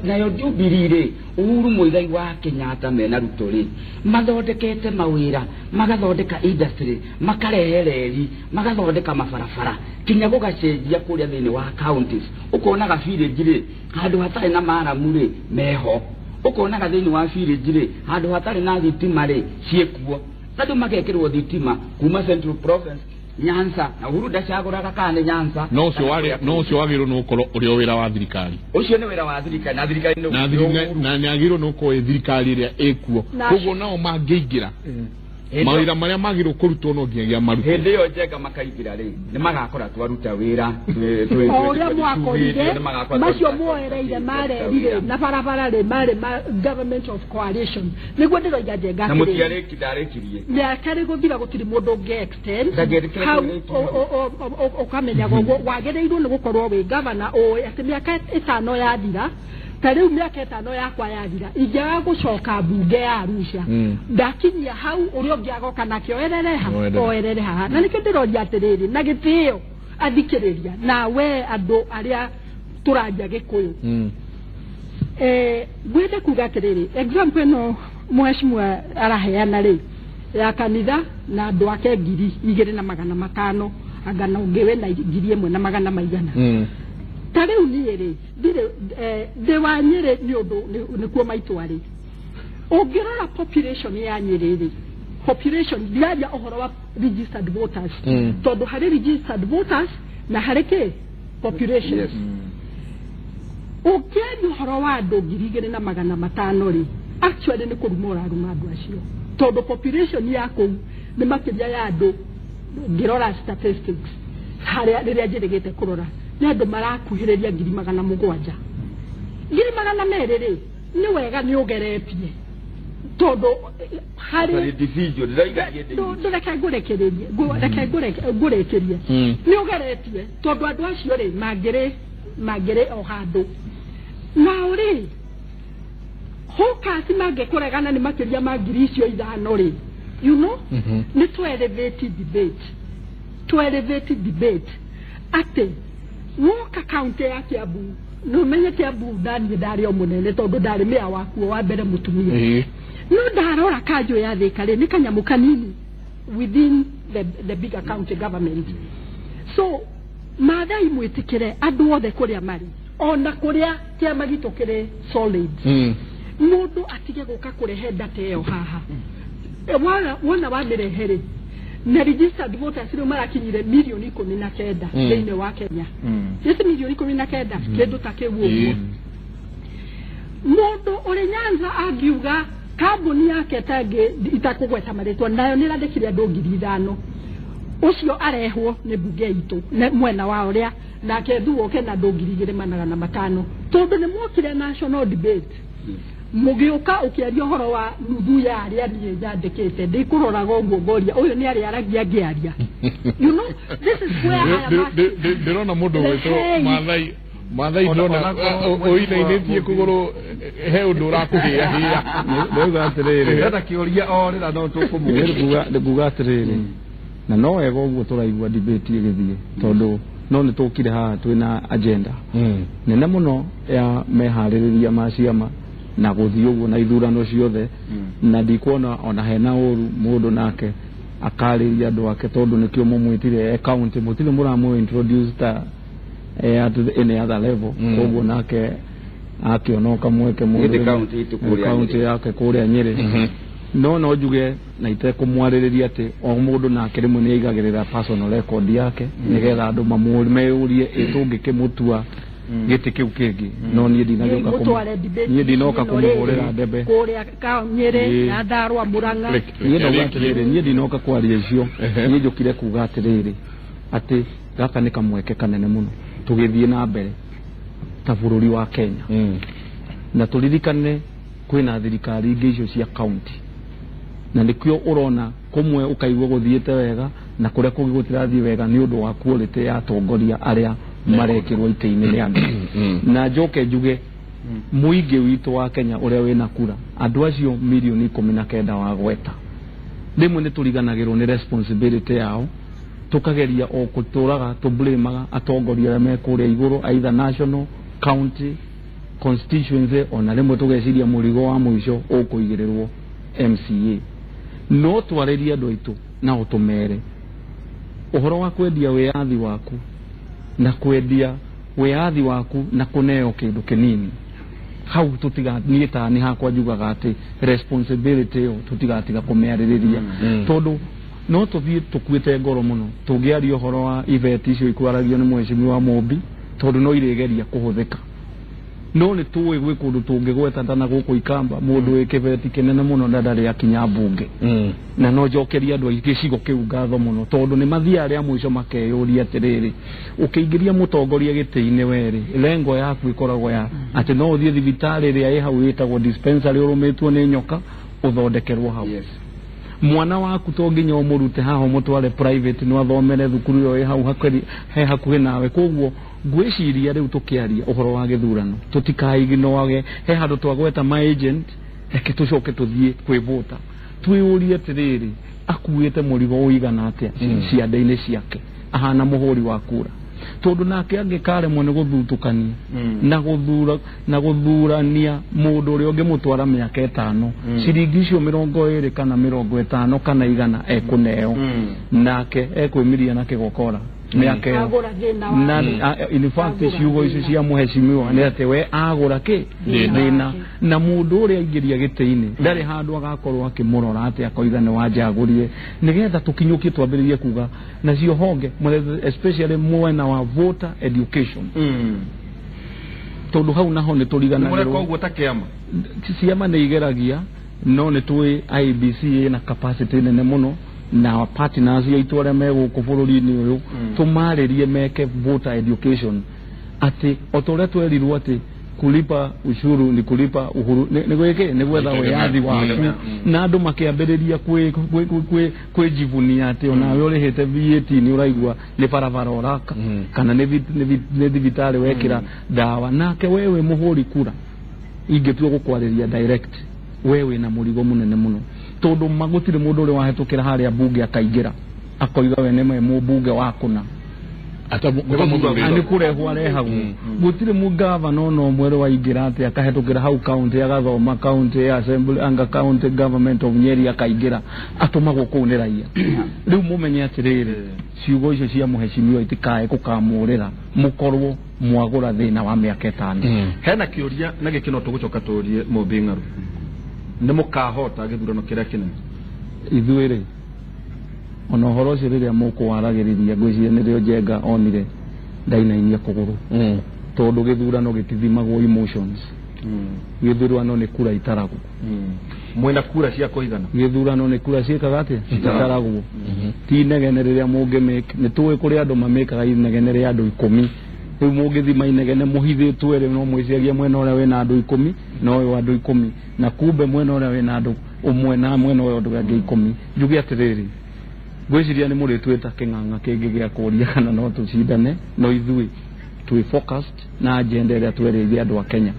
Nayo Jubilee rĩ, Uhuru Muigai wa Kenyatta mena Ruto rĩ, mathondekete mawĩra, magathondeka industry, makarehe reri, magathondeka mabarabara, kinya gũgacenjia kũrĩa thĩinĩ wa counties. Ũkonaga village rĩ, handũ hatarĩ na maramu rĩ, meho. Ũkonaga thĩinĩ wa village rĩ, handũ hatarĩ na thitima rĩ, ciĩkuo, andũ magekĩrwo thitima kuma Central Province, Nyanza, na Uhuru ndacagũraga kana nĩ Nyanza. No ũcio wagĩrĩirwo nĩ gũkorwo ũrĩ o wĩra wa thirikari. Ũcio nĩ wĩra wa thirikari, na thirikari nĩ Na na nĩ agĩrĩirwo nĩ gũkorwo ĩ thirikari ĩrĩa ĩkuo. Koguo nao mangĩingĩra, mawĩra marĩa magĩrĩirwo kũrutwo no nginyagia marutwo. Hĩndĩ ĩyo Njenga makaingĩra rĩ, nĩ magakora twaruta wĩra. O ũrĩa mwakorire macio muoereire marerire na barabara rĩ, marĩ ma government of coalition, nĩguo ndĩroiga, Njenga, Na atĩrĩrĩ, mũtiarĩki ndarĩkirie. Mĩaka ĩrĩ gũthira, gũtirĩ mũndũ ũngĩ extend. Ndangĩrĩkĩra hau. kũrĩkia. Ũkamenyaga ũguo wagĩrĩirwo nĩ gũkorwo wĩ gavana ũĩ atĩ mĩaka 5 yathira, ta rĩu mĩaka 5 yakwa yathira, ingĩaga gũcoka mbunge ya Arusha, ndakinyia hau, ũrĩa ũngĩ agoka nake oerere ha. Oerere. Oerere haha. Na nĩkĩo ndĩroria atĩrĩrĩ na gĩtĩo, athikĩrĩria na we andũ arĩa tũraria Gĩkũyũ, ngwenda kuga atĩrĩrĩ, example ĩno mheshimiwa araheana rĩ, ya kanitha na andũ ake 2500, anga na ũngĩ wĩna 1,000 na magana maigana. Ta rĩu niĩ rĩ, ndirĩ ndĩ wa Nyĩrĩ nĩ ũndũ nĩkuo maitũ arĩ. Ũngĩrora population ya Nyĩrĩ rĩ, population, ndiraria ũhoro wa registered voters, tondũ harĩ registered voters na harĩ kĩ population. Ũngĩaria ũhoro wa andũ 2500 rĩ, actually nĩ kũruma ũraruma andũ acio, tondũ population ya kũu nĩ makĩria ya andũ, ngĩrora statistics harĩa rĩrĩa njĩrĩgĩte kũrora, nĩ andũ marakuhĩrĩria 700,000. 200,000 rĩ, nĩ wega nĩ ũgeretie, tondũ harĩ Sorry, individual ndĩraiga niĩ ndĩ Reke ngũrekererie, reke ngũrĩkĩrie. Nĩ ũgeretie, tondũ andũ acio rĩ, mangĩrĩ o handũ nao rĩ, hokasi mangĩkũregana nĩ makĩria ma 5,000 rĩ, nĩ to elevate debate, to elevate debate atĩ woka kaunti ya Kiambu, nĩ ũmenye Kiambu ndaniĩ ndarĩ o mũnene, tondũ ndarĩ mĩa wakuo wa mbere mũtumia. No ndarora kanjũ ya Thika rĩ, nĩ kanyamũ kanini within the bigger county government. So Maathai, mwĩtĩkĩre andũ othe kũrĩa marĩ, ona kũrĩa kĩama gitũ kĩrĩ solid, mũndũ atige gũka kũrehe data ĩyo haha. Wona wamĩrehe rĩ, na registered voters rĩu marakinyire mirioni 19 thĩinĩ wa Kenya. Ici mirioni 19, kĩndũ ta kĩu ũguo. Mũndũ ũrĩ Nyanza angiuga kambuni yake tangĩ itakũgweta marĩtwa nayo nĩ ĩrandĩkire andũ 5,000, ũcio arehwo nĩ mbunge itũ mwena wa ũrĩa nake thuoke na andũ 2500, tondũ nĩ mwokire national debate, mũgĩũka ũkĩaria ũhoro wa nuthu ya arĩa niĩ nyandĩkĩte. Ndikũroraga ũguo ngoria ũyũ nĩ arĩa aragia ngĩaria. This is where I am asking. Ndĩrona mũndũ ũgwĩtwo Rekei. Maathai. Maathai, ndĩrona ũinainĩtie kũgũrũ, he ũndũ ũrakũhĩahĩa. Ndauga atĩrĩrĩ, Ndĩrenda kĩũria o rĩra no tũkũmũria. Ndikuga atĩrĩrĩ, na no wega ũguo tũraigua debate ĩgĩthiĩ, tondũ no nĩ tũkire haha twĩna agenda nene mũno ya meharĩrĩria ma ciama na gũthiĩ ũguo na ithurano ciothe, na ndikuona ona hena ũru mũndũ nake akarĩria andũ ake, tondũ nĩkĩo mũmwĩtire e county, mũtirĩ mũramũ introduce ta at any other level. Koguo nake akĩona kamweke mũndũ Gĩthĩ county itũ kũrĩa county Nyĩrĩ. yake kũrĩa Nyĩrĩ. No njuge na itekũmwarĩrĩria atĩ o mũndũ nake rĩmwe nĩ aigagĩrĩra personal record yake, nĩgetha andũ meyũrie ĩ tũngĩkĩmũtua gĩtĩ kĩu kĩngĩ. No niĩ ndinagĩũka Mũtware debate niĩ ndinoka ĩno rĩngĩ kũmũhũrĩra ndebe. Kũrĩa Nyĩrĩ, Nyandarũa, Mũrang'a. Niĩ ndauga atĩrĩrĩ, niĩ ndinoka kwaria icio. Niĩ njũkire kuga atĩrĩrĩ, atĩ gaka nĩ kamweke kanene mũno tũgĩthiĩ na mbere ta bũrũri wa Kenya. Na tũririkane kwĩna thirikari ingĩ icio cia county, na nĩkĩo ũrona kũmwe ũkaigua gũthiĩte wega na kũrĩa kũngĩ gũtirathiĩ wega, nĩ ũndũ wa quality ya atongoria arĩa marekĩrwo itĩ-inĩ nĩ andũ. Na njoke njuge, mũingĩ witũ wa Kenya ũrĩa wĩna kura, andũ acio mirioni 19 wa gweta, rĩmwe nĩ tũriganagĩrwo nĩ responsibility yao, tũkageria o gũtũraga tũblamaga atongoria arĩa me kũrĩa igũrũ, either national, county, constituency, ona rĩmwe tũgeciria mũrigo wa mũico ũkũigĩrĩrwo MCA. No twarĩrie andũ aitũ nao tũmere ũhoro wa kwendia wĩyathi waku na kwendia wĩyathi waku na kũneo kĩndũ kĩnini hau tũtiga. Niĩ ta nĩ hakwa njugaga atĩ responsibility ĩyo tũtigatiga kũmĩarĩrĩria, tondũ no tũthiĩ tũkuĩte ngoro mũno tũngĩaria ũhoro wa ibeti icio ikwaragio nĩ mheshimiwa Mũmbi, tondũ no irĩgeria kũhũthĩka. No nĩ tũĩ gwĩ kũndũ tũngĩgweta ta na gũkũ Ikamba, mũndũ wĩ kĩbeti kĩnene mũno na ndarĩ akinya mbunge. Na no njokerie andũ a gĩcigo kĩu ngatho mũno, tondũ nĩ mathiaga rĩa mũico makeyũria atĩrĩrĩ, ũkĩingĩria mũtongoria gĩtĩ-inĩ werĩ, lengo yaku ĩkoragwo ya atĩ no ũthiĩ thibitarĩ ĩrĩa ĩ hau ĩtagwo dispensary ũrũmĩtwo nĩ nyoka ũthondekerwo hau. Mwana waku to nginya ũmũrute haha ũmũtware private, no athomere thukuru ĩyo ĩ hau hakũri he hakuhĩ nawe. Koguo ngwĩciria rĩu tũkĩaria ũhoro wa gĩthurano tũtikaignoage he handũ twagweta ma agent. Reke tũcoke tũthiĩ kwĩ voter, twĩyũrie atĩrĩrĩ, akuĩte mũrigo ũigana atĩa ciande-inĩ ciake ahana mũhũri wa kura? Tondũ nake angĩkaremwo nĩ gũthutũkania na gũthura na gũthurania mũndũ ũrĩa ũngĩmũtwara mĩaka 5, ciringi icio 20 kana 50 kana 100 ekũneo, nake ekwĩmiria na kĩgokora mĩaka ĩyo. Agũra thĩna Na wake. In fact, Agũra ciugo icio thĩna. cia mũhecimiwa nĩ atĩ we agũra kĩ? Thĩna Thĩna. wake. Na mũndũ ũrĩa aingĩria gĩtĩ-inĩ ndarĩ handũ agakorwo akĩmũrora atĩ akoiga nĩ wanjagũrire. Nĩgetha tũkinyũkie twambĩrĩrie kuga nacio honge, especially mwena wa voter education, tondũ hau naho nĩ nĩ mũreka tũriganagĩrwo. Ũguo ta kĩama? Ciama nĩ igeragia, no nĩ tũĩ IEBC ĩna capacity nene mũno na partners aitũ arĩa me gũkũ bũrũri-inĩ ũyũ, tũmarĩrie meke voter education, atĩ o ta ũrĩa twerirwo atĩ kulipa ushuru ni kulipa uhuru, nĩ gwĩkĩ nĩ gwetha wĩyathi waku, na andũ makĩambĩrĩria kwĩjivunia atĩ onawe ũrĩhĩte VAT nĩ ũraigua nĩ barabara ũraka kana nĩ thibitarĩ wekĩra ndawa. Nake we wĩ mũhũri kura, ingĩtua gũkwarĩria direct, we wĩna mũrigo mũnene mũno, tondũ gũtirĩ mũndũ ũrĩ wahĩtũkĩra harĩa mbunge akaingĩra akoiga we nĩ mũmbunge wa kũna. Nĩ kũrehwo arehagwo. Gũtirĩ mũgavana ona ũmwe ũrĩ waingĩra atĩ akahĩtũkĩra hau county, agathoma county assembly anga county government of Nyeri akaingĩra, atũmagwo kũu nĩ raia. Rĩu mũmenye atĩrĩrĩ, ciugo icio cia mũhecimiwa itikae gũkamũrĩra mũkorwo mwagũra thĩna wa mĩaka 5. Hena kĩũria na gĩkĩ no tũgũcoka tũrie Mũmbi Ng'aru, nĩ mũkahota gĩthurano kĩrĩa kĩnene? Ithuĩ rĩ, ona ũhoro ũcio rĩrĩa mũkũwaragĩrĩria, ngwĩciria nĩrĩo Njenga onire ndainainia kũgũrũ, tondũ gĩthurano gĩtithimagwo emotions. Gĩthurano nĩ kura itaragwo. Mwĩna kura cia kũigana? Gĩthurano nĩ kura ciĩkaga atĩa? Citaragwo, ti inegene rĩrĩa mũngĩmake. Nĩ tũĩ kũrĩ andũ mamĩkaga inegene rĩa andũ 10. Rĩu mũngĩthima inegene mũhithĩtwo rĩ, no mwĩciragia mwena ũrĩa wĩna andũ 10 na ũyũ andũ 10, na kumbe mwena ũrĩa wĩna andũ ũmwe na mwena ũyũ andũ angĩ 10. Njuge atĩrĩrĩ, ngwĩciria nĩ mũrĩtwĩta kĩng'ang'a kĩngĩ gĩa kũria kana no tũcindane, no ithuĩ twĩ focused na agenda ĩrĩa twerĩire andũ a Kenya.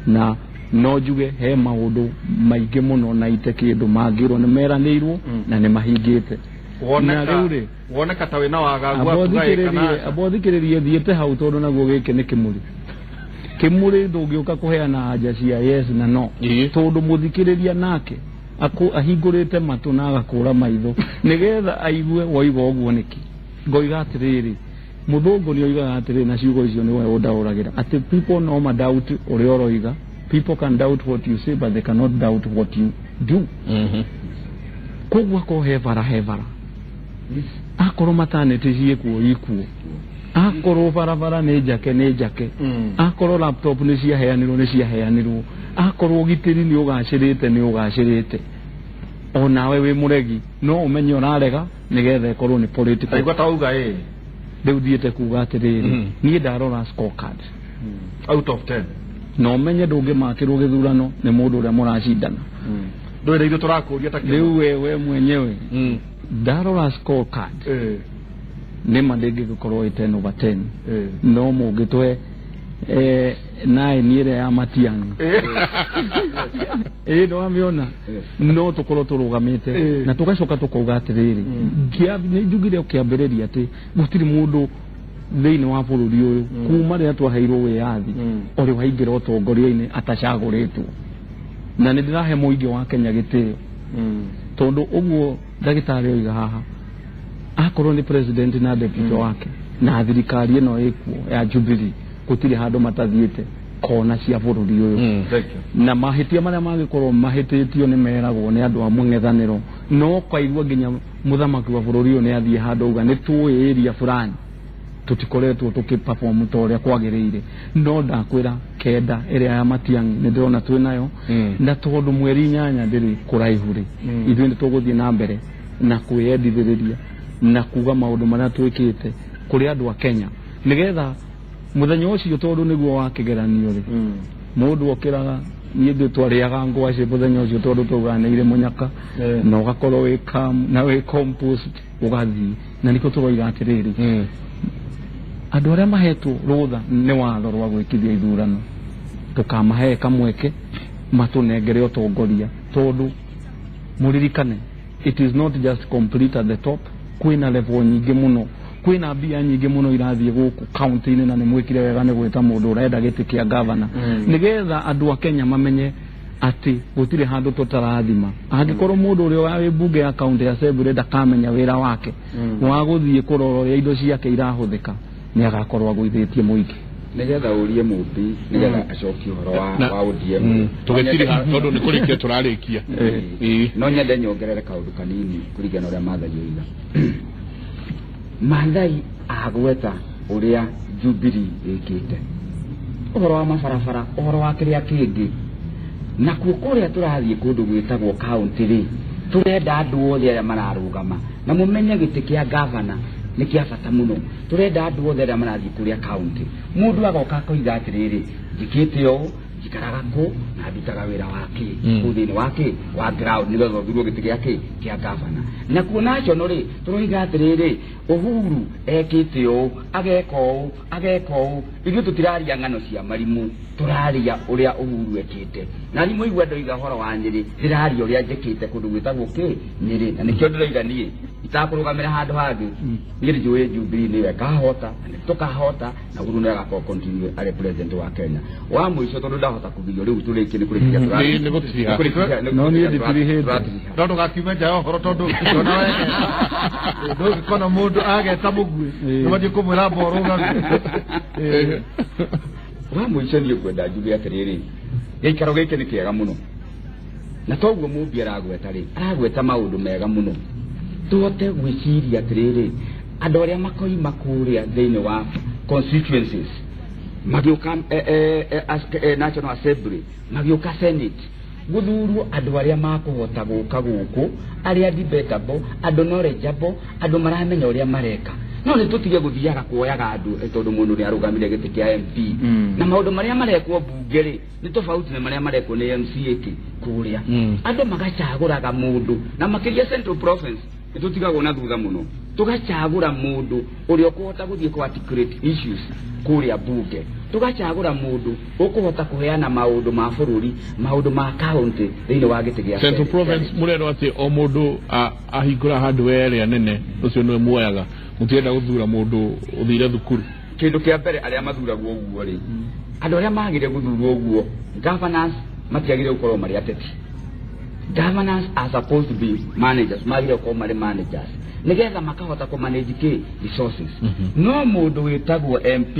Na no njuge he maũndũ maingĩ mũno na ite kĩndũ mangĩrwo nĩ meranĩirwo na nĩ mahingĩte. Na woneka rĩu rĩ, woneka ta wĩna wagagu wa kuga ĩ kana aca. Amba thikĩrĩrie, thiĩte hau tondũ naguo gĩkĩ nĩ kĩmũrĩ kĩmũrĩ, ndũngĩũka kũheana anja cia yes na no, tondũ mũthikĩrĩria nake ahingũrĩte matũ na agakũra maitho nĩgetha aigue woiga ũguo nĩkĩ. Ngoiga atĩrĩrĩ, mũthũngũ nĩ oigaga atĩrĩrĩ, na ciugo icio nĩwe ũndaũragĩra, atĩ people no ma doubt ũrĩa ũroiga. People can doubt what you say, but they cannot doubt what you do. Koguo akorwo he bara, he bara, akorwo maternity ciĩkuo ikuo, akorwo barabara nĩ njake nĩ njake, akorwo laptop nĩ ciaheanirwo nĩ ciaheanirwo, akorwo ũgitĩri nĩ ũgacĩrĩte nĩ ũgacĩrĩte, onawe wĩ mũregi no ũmenye ũrarega nĩgetha ĩkorwo nĩ political. Ndaigua ta wauga ĩ. Rĩu thiĩte kuga atĩrĩrĩ, niĩ ndarora scorecard Out of 10. Na ũmenye ndũngĩmakĩrwo gĩthurano nĩ mũndũ ũrĩa mũracindana. Ndũrĩ ithuĩ tũrakũria ta Rĩu we mwenyewe ndarora scorecard, nĩma ndĩngĩgĩkorwo ĩ 10 over 10, no mũngĩtwe 9 ĩrĩa ya Matiang'i ĩ nĩwamĩona, no tũkorwo tũrũgamĩte na tũgacoka tũkauga atĩrĩrĩ, nĩ njugire ũkĩambĩrĩria atĩ gũtirĩ mũndũ thĩinĩ wa bũrũri ũyũ kuma rĩrĩa twaheirwo wĩyathi ũrĩ waingĩra ũtongoria-inĩ atacagũrĩtwo, na nĩ ndĩrahe mũingĩ wa Kenya gĩtĩo, tondũ ũguo ndagĩtarĩ oiga haha, akorwo nĩ president na deputy wake na thirikari ĩno ĩkuo ya Jubilee, gũtirĩ handũ matathiĩte kona cia bũrũri ũyũ. Thank you. Na mahĩtia marĩa mangĩkorwo mahĩtĩtio nĩ meragwo nĩ andũ a mũng'ethanĩro, no kaigua nginya mũthamaki wa bũrũri ũyũ nĩ athiĩ handũ auga nĩ tũĩ area fulani tũtikoretwo tũkĩ-perform ta ũrĩa kwagĩrĩire. No ndakwĩra 9 ĩrĩa ya Matiang'i nĩ ndĩrona twĩ nayo, na tondũ mweri 8 ndĩrĩ kũraihu rĩ, ithuĩ nĩ tũgũthiĩ na mbere na kwĩyendithĩrĩria na kuga maũndũ marĩa twĩkĩte kũrĩ andũ a Kenya, nĩgetha mũthenya ũcio, tondũ nĩguo wa kĩgeranio rĩ, mũndũ okĩraga. Niĩ ndĩ twarĩaga ngwacĩ mũthenya ũcio, tondũ twauganĩire mũnyaka, na ũgakorwo wĩ calm na wĩ composed ũgathiĩ. Na nĩkĩo tũroiga atĩrĩrĩ, andũ arĩa mahetwo rũtha nĩ watho rwa gwĩkithia ithurano, tũkamahe kamweke matũnengere ũtongoria, tondũ mũririkane it is not just complete at the top. Kwĩna level nyingĩ mũno, kwĩna mbia nyingĩ mũno irathiĩ gũkũ kaunti-inĩ, na nĩ mwĩkire wega nĩ gwĩta mũndũ ũrenda gĩtĩ kĩa gavana, nĩgetha andũ a Kenya mamenye atĩ gũtirĩ handũ tũtarathima. Angĩkorwo mũndũ ũrĩa wĩ mbunge ya county assembly ndakamenya wĩra wake wa gũthiĩ kũrora ũrĩa indo ciake irahũthĩka, nĩ agakorwo agũithĩtie mũingĩ. Nigetha ũrie mũmbi nigetha acokie ũhoro wa wa ODM. Tũgĩtiriha tondũ nĩ kũrĩkia tũrarĩkia. Ĩĩ. No nyende nyongerere kaũndũ kanini kũringana na ũrĩa Maathai oiga. Maathai agweta ũrĩa Jubilee ĩkĩte ũhoro wa mabarabara, ũhoro wa kĩrĩa kĩngĩ, nakuo kũrĩa tũrathiĩ kũndũ gwĩtagwo kaunti rĩ, tũrenda andũ othe arĩa mararũgama, na mũmenye gĩtĩ kĩa gavana nĩ kĩa bata mũno. Tũrenda andũ othe arĩa marathiĩ kũrĩa kaunti, mũndũ agoka akoiga atĩrĩrĩ, njĩkĩte ũũ, njikaraga kũ na ndutaga wĩra wa kĩ kũu thĩinĩ wa kĩ wa ground, nĩgetha ũthurwo gĩtĩ gĩa kĩ kĩa gavana. Nakuo national rĩ, tũroiga atĩrĩrĩ, Uhuru ekĩte ũũ, ageka ũũ, ageka ũũ. Ithuĩ tũtiraria ng'ano cia marimũ, tũraria ũrĩa Uhuru ekĩte. Na niĩ mũigua ndoiga ũhoro wa Nyĩrĩ, ndĩraria ũrĩa njĩkĩte kũndũ gwĩtagwo kĩ Nyĩrĩ, na nĩkĩo ndĩroiga niĩ itakũrũgamĩra handũ hangĩ. Niĩ njũĩ Jubilee nĩyo ĩkahota na nĩ tũkahota, na Uhuru nĩ agakorwo continue arĩ president wa Kenya. Wa mũico, tondũ ndahota kũgirio rĩu tũrĩkie nĩ kũrĩkia. Nĩ gũtiriha. No niĩ nditirihĩte. Tũratiriha. No ndũgakiume nja ya ũhoro, tondũ ona we ndũngĩkona mũndũ ageta mũguĩ nĩ mathiĩ kũmwĩra mba ũrũgame. Wa mũico, niĩ ngwenda njuge atĩrĩrĩ, gĩikaro gĩkĩ nĩ kĩega mũno, na toguo mũmbi aragweta rĩ, aragweta maũndũ mega mũno. Tũhote gwĩciria atĩrĩrĩ, andũ arĩa makoima kũrĩa thĩinĩ wa constituencies magĩũka National Assembly, magĩũka Senate, gũthurwo andũ arĩa makũhota gũka gũkũ, arĩa debatable, andũ knowledgeable, andũ maramenya ũrĩa mareka. No nĩ tũtige gũthiaga kuoyaga andũ tondũ mũndũ nĩ arũgamire gĩtĩ kĩa MP, na maũndũ marĩa marekwo mbunge rĩ nĩ tofauti na marĩa marekwo nĩ MCA kĩ kũrĩa. Andũ magacagũraga mũndũ, na makĩria Central Province nĩ tũtigagwo na thutha mũno, tũgacagũra mũndũ ũrĩa ũkũhota gũthiĩ kũ articulate issues kũrĩa mbunge, tũgacagũra mũndũ ũkũhota kũheana maũndũ ma bũrũri, maũndũ ma county thĩinĩ wa gĩtĩ gĩa Central Senate. Province mũrerwo atĩ o mũndũ ahingũra handũ area nene, ũcio nĩwe muoyaga. Mũtirenda gũthura mũndũ ũthire thukuru. Kĩndũ kĩa mbere, arĩa mathuragwo ũguo rĩ, andũ arĩa magĩrĩire gũthurwo ũguo governors matiagĩrĩire gũkorwo marĩ ateti. Governors are supposed to be managers, magĩrĩire gũkorwo marĩ managers nĩgetha makahota kũ manage kĩ resources. No mũndũ wĩtagwo MP,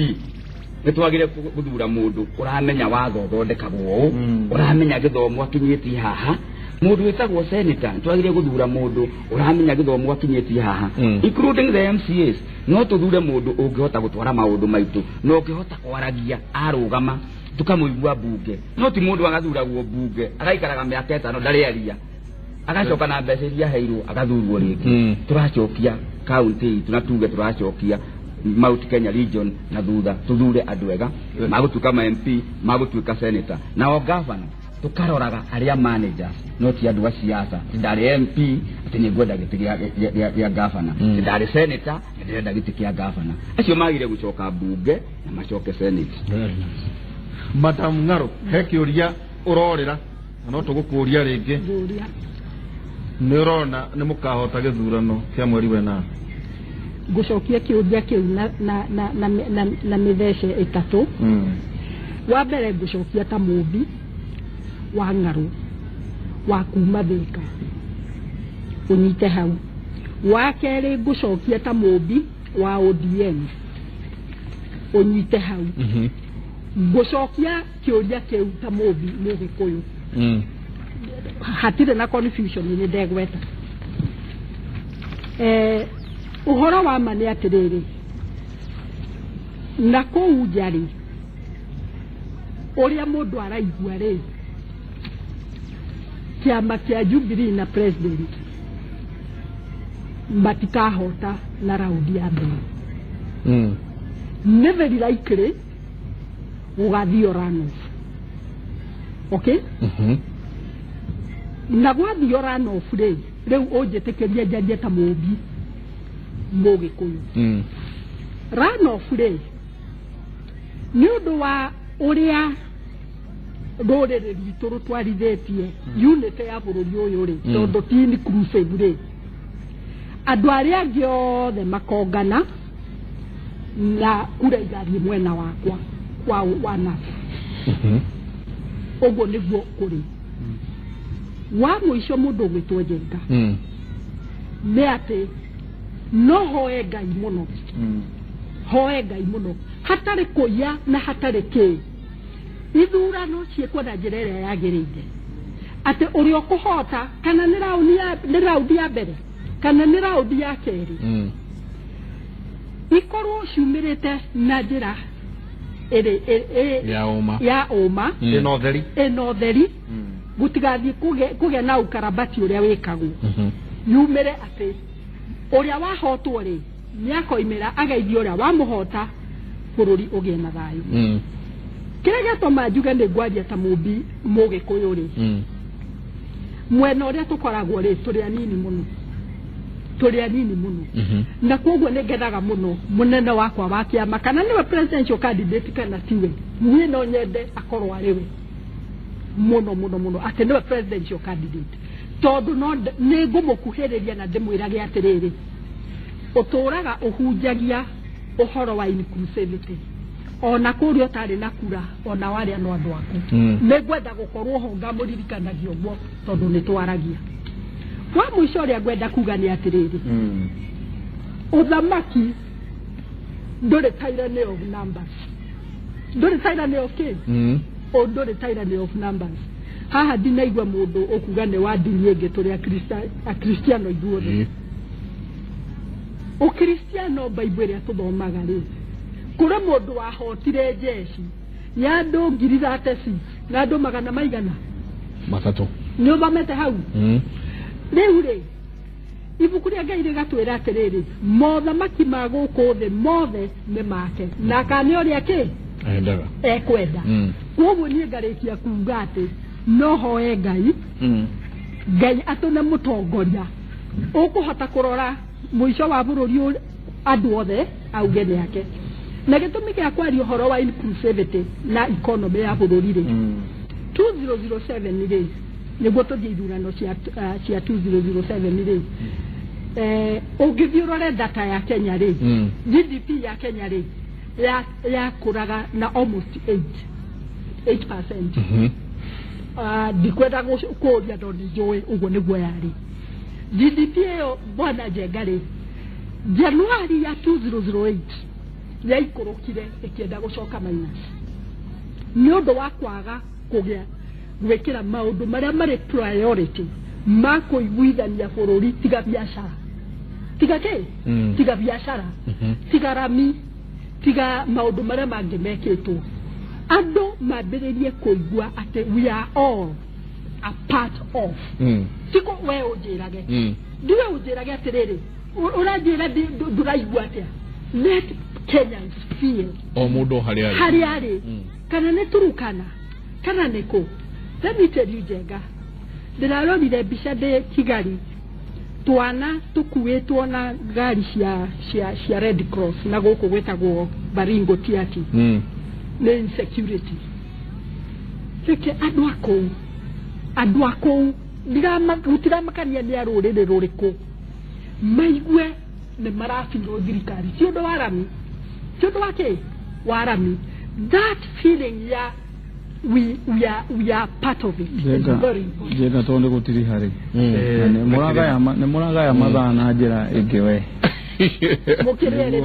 nĩ twagĩrĩire gũthura mũndũ ũramenya watho ũthondekagwo ũũ, ũramenya gĩthomo akinyĩtie haha. Mũndũ wĩtagwo senator, nĩ twagĩrĩire gũthura mũndũ ũramenya gĩthomo akinyĩtie haha, including the MCAs. No tũthure mũndũ ũngĩhota gũtwara maũndũ maitũ na ũngĩhota kwaragia arũgama tũkamũigua mbunge, no ti mũndũ agathuragwo mbunge agaikaraga mĩaka 5 ndarĩaria, agacoka na mbeca iria aheirwo agathurwo rĩngĩ. Tũracokia kaunti itũ na tuge tũracokia Mount Kenya region na thutha tuthure andũ ega magũtuĩka ma MP, magũtuĩka senator, nao governor tukaroraga arĩa managers, no ti andũ a siasa. Ti ndarĩ MP atĩ nĩ ngwenda gĩtĩ gĩa governor, ti ndarĩ senator nĩ ndĩrenda gĩtĩ kĩa governor. Acio magire gũcoka mbunge na macoke senate. Very nice. Madam Ng'aro, he kĩũria ũrorĩra na no tũgũkũria rĩngĩ. Njũria. Nĩ ũrona nĩ mũkahota gĩthurano kĩa mweri wenana? Ngũcokia kĩũria kĩu na mĩthece ĩtatũ. Wa mbere, ngũcokia ta mũmbi wa ng'arũ wa kuma Thĩka, ũnyite hau. Wa kerĩ, ngũcokia ta mũmbi wa ODM, ũnyite hau. Ngũcokia kĩũria kĩu ta mũmbi Mũgĩkũyũ. Hatirĩ na confusion, nĩ ndegweta. Ũhoro wa ma nĩ atĩrĩrĩ, na kũu nja rĩ, ũrĩa mũndũ araigua rĩ, kĩama kĩa Jubilee na president matikahota na raundi ya mbere. Nĩ very likely gũgathio runoff, okay? Na gwathio runoff rĩ, rĩu ũnjĩtĩkĩrie njarie ta mũmbi Mũgĩkũyũ. Runoff rĩ, nĩ ũndũ wa ũrĩa rũrĩrĩ rwitũ rũtwarithĩtie unity ya bũrũri ũyũ rĩ, tondũ ti inclusive rĩ, andũ arĩa angĩ othe makongana na kura igathiĩ mwena wakwa wa NARC. Ũguo nĩguo kũrĩ. Wa mũico, mũndũ ũgwĩtwo Njenga, nĩ atĩ no hoe Ngai mũno, hoe Ngai mũno, hatarĩ kũiya na hatarĩ kĩ, ithurano ciĩkwo na njĩra ĩrĩa yagĩrĩire, atĩ ũrĩa ũkũhota, kana nĩ raundi ya mbere kana nĩ raundi ya kerĩ, ikorwo ciumĩrĩte na njĩra ĩrĩ ya ũma. Ya ũma. Ĩna ũtheri. Ĩna ũtheri, gũtigathiĩ kũgĩa na ũkarabati ũrĩa wĩkagwo. Yumĩre atĩ ũrĩa wahotwo rĩ, nĩakoimĩra ageithie ũrĩa wamũhota, bũrũri ũgĩe na thayũ. Kĩrĩa gĩatũma njuge nĩ ngwaria ta mũmbi Mũgĩkũyũ rĩ, mwena ũrĩa tũkoragwo rĩ, tũrĩ anini mũno, tũrĩ anini mũno. Na koguo nĩ ngenaga mũno mũnene wakwa wa kĩama, kana nĩwe presidential candidate kana tiwe, niĩ no nyende akorwo arĩ we mũno mũno mũno, atĩ nĩwe presidential candidate, tondũ no nĩ ngũmũkuhĩrĩria na ndĩmwĩrage atĩrĩrĩ, ũtũraga ũhunjagia ũhoro wa inclusivity, ona kũrĩa ũtarĩ na kura, ona warĩa no andũ aku. Nĩ ngwenda gũkorwo ho ngamũririkanagia ũguo, tondũ nĩ twaragia. Wa mũico ũrĩa ngwenda kuga nĩ atĩrĩrĩ, ũthamaki ndũrĩ tyranny of numbers, ndũrĩ tyranny of kĩ? O ndũrĩ tyranny of numbers. Haha ndinaigua mũndũ ũkuga nĩ wa ndini ĩngĩ, tũrĩ akristiano ithuothe. Ũkristiano, Bible ĩrĩa tũthomaga rĩ, kũrĩ mũndũ wahotire njeci ya andũ 36,000 na andũ magana maigana? 3. Nĩ ũthomete hau? Rĩu rĩ, ibuku rĩa Ngai rĩgatwĩra atĩrĩrĩ, mothamaki ma gũkũ thĩ mothe nĩ make, na kana ũrĩa kĩ endaga ekwenda. Koguo niĩ ngarĩkia kuga atĩ no hoe Ngai, Ngai atũne mũtongoria ũkũhota kũrora mũico wa bũrũri ũyũ, andũ othe auge nĩ ake. Na gĩtũmi gĩa kwaria ũhoro wa inclusivity na economy ya bũrũri rĩ, 2007 rĩ, nĩguo tũthiĩ ithurano cia 2007 rĩ, ũngĩthiĩ ũrore data ya Kenya rĩ, GDP ya Kenya rĩ, yakũraga na almost 8 8%. Ndikwenda kũũria no nĩ njũĩ ũguo nĩguo yarĩ GDP ĩyo, bwana Njenga. Rĩ, Januari ya 2008 yaikũrũkire ĩkĩenda gũcoka minus, nĩ ũndũ wa kwaga kũgĩa gwĩkĩra maũndũ marĩa marĩ priority ma kũiguithania bũrũri, tiga biacara, tiga kĩ? Tiga biacara, tiga rami, tiga maũndũ marĩa mangĩ mekĩtwo, andũ mambĩrĩrie kũigua atĩ we are all a part of. Tiko we ũnjĩrage, ndiwe ũnjĩrage atĩrĩrĩ, ũranjĩra ndũraigua atĩa. Let Kenyans feel o mũndũ o harĩa arĩ. Harĩa arĩ, kana nĩ Turukana kana nĩ kũ. Let me tell you, Njenga, ndĩrarorire mbica ndĩ Kigali, twana tũkuĩtwo na ngari cia Red Cross na gũkũ gwĩtagwo Baringo Tiati. Nĩ insecurity. Reke andũ a kũu gũtiramakania nĩ a rũrĩrĩ rũrĩkũ, maigue nĩ marabirwo thirikari, ti ũndũ wa rami, ti ũndũ wa kĩ wa rami. That feeling ya we are part of it is Njenga, very important. Njenga, tondũ nĩ gũtiriha rĩ, na nĩ mũragaya mathaa na njĩra ĩngĩ we. Mũkĩrĩrĩ.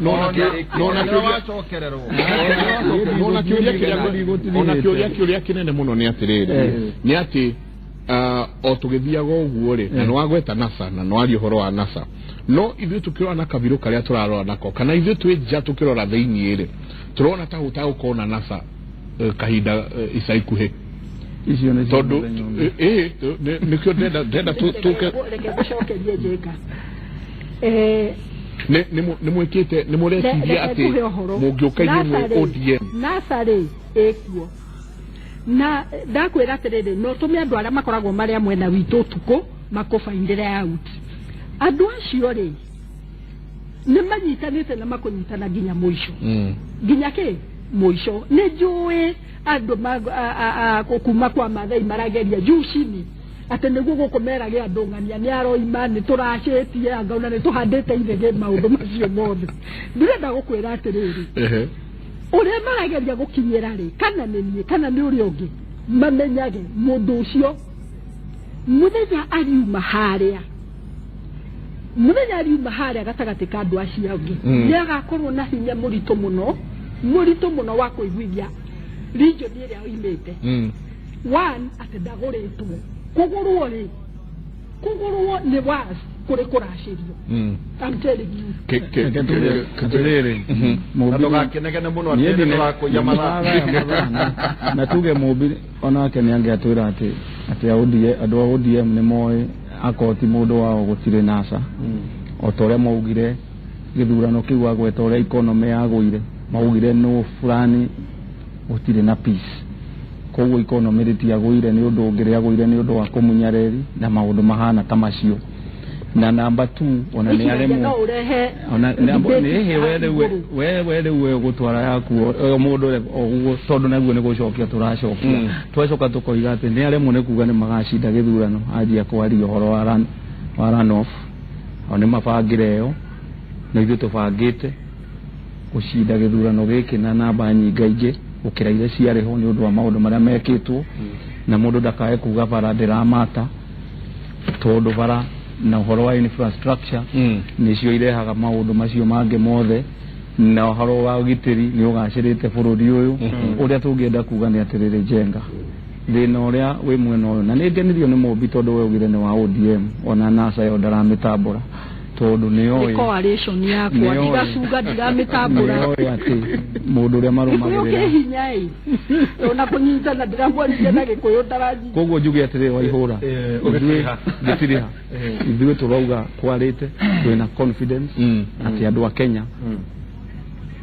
No na Wacokererwo. No na kĩũria kĩrĩa ona kĩũria kĩũria kĩnene mũno nĩ atĩrĩrĩ, nĩ atĩ o tũgĩthiaga ũguo rĩ, na nĩwagweta NASA na nĩwaria ũhoro wa NASA, no ithuĩ tũkĩrora na kabirũ karĩa tũrarora nako, kana ithuĩ twĩ nja tũkĩrora thĩiniĩ rĩ, tũrona ta gũtagũkorwo na NASA kahinda ica ikuhĩ. Icio nĩ cia Tondũ mũthenya ũmwe. Nĩkĩo ndenda tũke. Reke ngũcokerie, Njenga. Nĩ mwĩkĩte, nĩ mũreciria Reke atĩ ngũhe ũhoro. mũngĩũka inyuĩ mwĩ NASA rĩ, ODM? NASA rĩ, ĩkuo na ndakwĩra atĩrĩrĩ, no tũme andũ arĩa makoragwo marĩ a mwena witũ ũtukũ makũbaindĩre out. Andũ acio rĩ, nĩ manyitanĩte na makũnyitana nginya mũico. Nginya kĩ mũico. Nĩ njũĩ andũ kuma kwa Mathai marageria juu chini atĩ nĩguo gũkũ merage andũ ng'ania nĩ aroima, nĩ tũracĩtie, anga ona nĩ tũhandĩte ithege. Maũndũ macio mothe ndĩrenda gũkwĩra atĩrĩrĩ, ũrĩa marageria gũkinyĩra rĩ, kana nĩ niĩ kana nĩ ũrĩa ũngĩ, mamenyage mũndũ ũcio mũthenya ariuma harĩa, mũthenya ariuma harĩa gatagatĩ ka andũ acio angĩ, nĩ agakorwo na hinya mũritũ mũno, mũritũ mũno wa kũiguithia region ĩrĩa oimĩte. One, atĩ ndagũrĩtwo. Kũgũrwo rĩ, kũgũrwo nĩ was kũrĩ kũracĩrio. I'm telling you. Reke tuge atĩrĩrĩ, Na Mũmbi ndũgakenegene mũno niĩ atĩ ndine- nĩtũrakũiya mathaa. nĩmũragaya mathaa na tuge Mũmbi onake nĩ angĩatwĩra atĩ andũ a ODM nĩ moĩ akorwo ti mũndũ wao gũtirĩ NASA, o ta ũrĩa maugire gĩthurano kĩu agweta ũrĩa economy yagũire, maugire no fulani gũtirĩ na peace, koguo economy rĩtiagũire nĩ ũndũ ũngĩ, rĩagũire nĩ ũndũ wa kũmunya reri na maũndũ mahana ta macio. Na namba 2, ona nĩ Icio aremwo no ũrehe ona debate nĩ hĩ we rĩu igũrũ. we rĩu we gũtwara yaku o mũndũ o ũguo, tondũ naguo nĩ gũcokia tũracokia. Twacoka tũkoiga atĩ nĩ aremwo nĩ kuga nĩ magacinda gĩthurano, anjia kwaria ũhoro wa runoff, o nĩ mabangĩre ĩyo, na ithuĩ tũbangĩte gũcinda gĩthurano gĩkĩ na namba nyingaingĩ gũkĩra iria ciarĩ ho nĩ ũndũ wa maũndũ marĩa mekĩtwo. Na mũndũ ndakae kuga bara ndĩramata, tondũ bara na ũhoro wa infrastructure nĩcio irehaga maũndũ macio mangĩ mothe, na ũhoro wa ũgitĩri nĩ ũgacĩrĩte bũrũri ũyũ. Ũrĩa tũngĩenda kuga nĩ atĩrĩrĩ, Njenga, thĩna ũrĩa wĩ mwena ũyũ, na nĩ ngenirio nĩ Mũmbi tondũ we ugire nĩ wa ODM, ona NASA ĩyo ndaramĩtambũra tondũ Nĩ nĩoĩ coalition yakwa. Nĩoĩ. Ndigacuga ndiramĩtambũra. Nĩoĩ atĩ mũndũ ũrĩa Gĩkũyũ marũmagĩrĩra kĩ hinya ĩ, ona kũnyitana ndĩramwaririe na Gĩkũyũ ndaranyi. Koguo njuge atĩrĩrĩ, Waihũra, Eh, ũgĩtiriha. Gĩtiriha, ithuĩ tũrauga kwarĩte twĩna confidence atĩ andũ a Kenya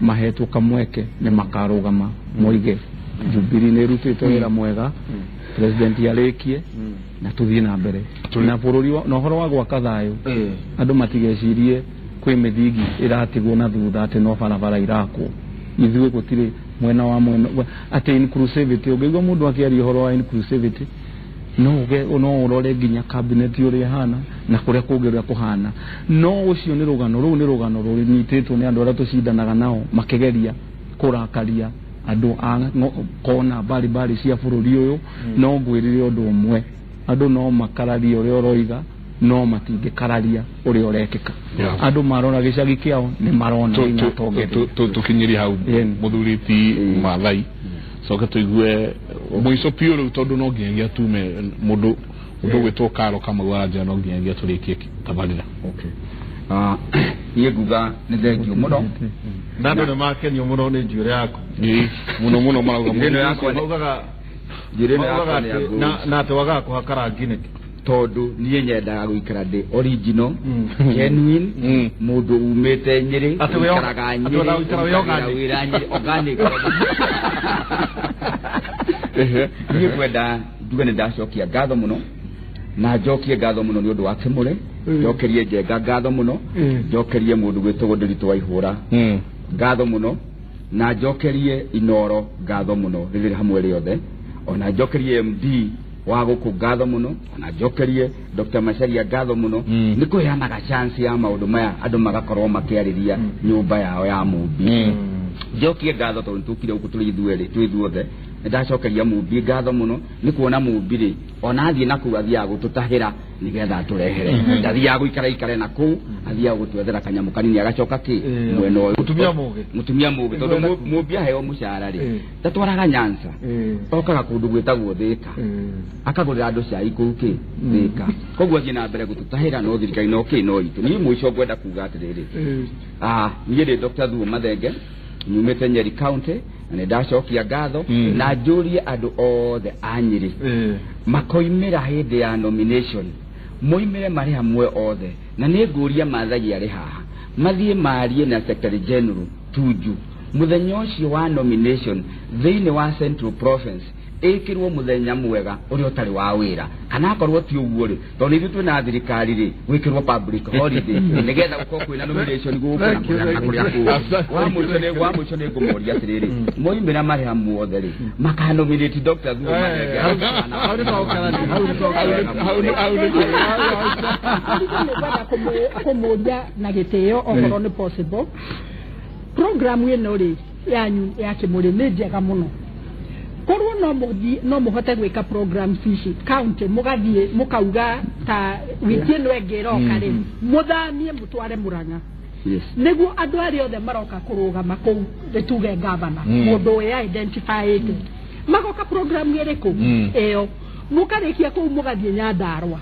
mahetwo kamweke nĩ makarũgama moige Jubilee nĩ ĩrutĩte wĩra mwega, president arĩkie na tũthiĩ na mbere na bũrũri na ũhoro wa gwaka thayũ. Andũ matigecirie kwĩ mĩthingi ĩratigwo na thutha atĩ no barabara irakwo. Ithuĩ gũtirĩ mwena wa mwena atĩ inclusivity. Ũngĩigua mũndũ akĩaria ũhoro wa inclusivity, no uge no ũrore nginya cabinet ũrĩa ĩhana na kũrĩa kũngĩ ũrĩa kũhana. No ũcio nĩ rũgano, rũu nĩ rũgano rũnyitĩtwo nĩ andũ arĩa tũcindanaga nao makĩgeria kũrakaria andũ a kona mbalimbali cia bũrũri ũyũ. No ngwĩrire ũndũ ũmwe, andũ no makararie ũrĩa ũroiga, no matingĩkararia ũrĩa ũrekĩka. Andũ marora gĩcagi kĩao nĩ marona wĩna atongoria. Tukinyirie hau. Muthuri ti Mathai, coke tuigue mũico biũ rĩu, tondũ no nginyagia tume mũndũ mũndũ ũgwĩtwo Karo Kamau aranjĩra no nginyagia tũrĩkie tabarĩra. Okay. Ah, niĩ nguga nĩ thengio mũno. Na andũ nĩ makenio mũno nĩ njuĩrĩ yaku. Ĩĩ, mũno mũno marauga. Njuĩrĩ yakwa maugaga njuĩrĩ ĩno maugaga yakwa nĩ ya atĩ gold. na atĩ wagaga kũhaka rangi nĩkĩ? Tondũ niĩ nyendaga gũikara ndĩ original, genuine, mũndũ umĩte Nyĩrĩ, Atĩ wĩ ũikaraga atĩ Nyĩrĩ, wenda gũikara wĩ ũrutagĩra organic. wĩra Nyĩrĩ, organic. Niĩ ngwenda njuge nĩ ndacokia ngatho mũno, na njokie ngatho mũno nĩ ũndũ wa Kĩmũrĩ, njokerie Njenga ngatho mũno, njokerie mũndũ gwĩtagwo Ndĩritũ wa Ihũra ngatho mũno, na njokerie Inoro ngatho mũno rĩrĩ hamwe rĩothe, ona njokerie MD wa gũkũ ngatho mũno, ona njokerie Dr. Macharia ngatho mũno nĩ kũheanaga chance ya maũndũ maya andũ magakorwo makĩarĩria nyũmba yao ya Mũmbi. Njokie ngatho tondũ nĩtũkire gũkũ tũrĩ ithuerĩ, twĩ ithuothe. Nĩ ndacokeria Mũmbi ngatho mũno nĩ kuona Mũmbi rĩ, ona athiĩ na kũu athiaga gũtũtahĩra nĩgetha atũrehere, ndathiaga gũikara ikare na kũu, athiaga gũtwethera kanyamũ kanini agacoka kĩ mwena ũyũ. Mũtumia mũgĩ. Mũtumia mũgĩ, tondũ Mũmbi aheo mũcara rĩ, ndatwaraga Nyanza, okaga kũndũ gwĩtagwo Thĩka, akagũrĩra andũ cai kũu kĩ Thĩka. Koguo athiĩ na mbere gũtũtahĩra, no thirikari no kĩ no itũ. Niĩ mũico ngwenda kuga atĩrĩrĩ, niĩ ndĩ Dr. Thuo Mathenge, nyumĩte Nyeri County, na nĩ ndacokia ngatho na njũrie andũ othe a Nyĩrĩ makoimĩra hĩndĩ ya nomination, moimĩre marĩ hamwe othe, na nĩ ngũria Mathai arĩ haha mathiĩ marie na Secretary General Tuju mũthenya ũcio wa nomination thĩinĩ wa Central Province ĩkĩrwo mũthenya mwega ũrĩa ũtarĩ wa wĩra, kana akorwo ti ũguo rĩ, tondũ ithuĩ twĩna thirikari rĩ, gwĩkĩrwo public holiday nĩgetha gũkorwo kwĩna nomination gũkũ na Thank you, kũrĩa na thank kũrĩa you. kũngĩ. Wa mũico nĩ ngũmoria atĩrĩrĩ, moimĩra marĩ hamwe othe rĩ, makanominate Dr. Thuo Mathenge? Hau nĩ twaũkarania, hau nĩ twaũkarania. Hau nĩ Ariko nĩ ngwenda kũmũria na gĩtĩo, okorwo nĩ possible, program ĩno rĩ yanyu ya Kĩmũrĩ nĩ njega mũno. Korwo no mũthiĩ, no mũhote gwĩka programs ici county, mũgathiĩ mũkauga ta wiki ĩno ĩngĩ ĩroka rĩ, mũthamie mũtware Mũrang'a, nĩguo andũ arĩa othe maroka kũrũgama kũu, rĩtuge gavana, mũndũ wĩ identified, magoka program ĩrĩkũ ĩyo, mũkarĩkia kũu mũgathiĩ Nyandarũa,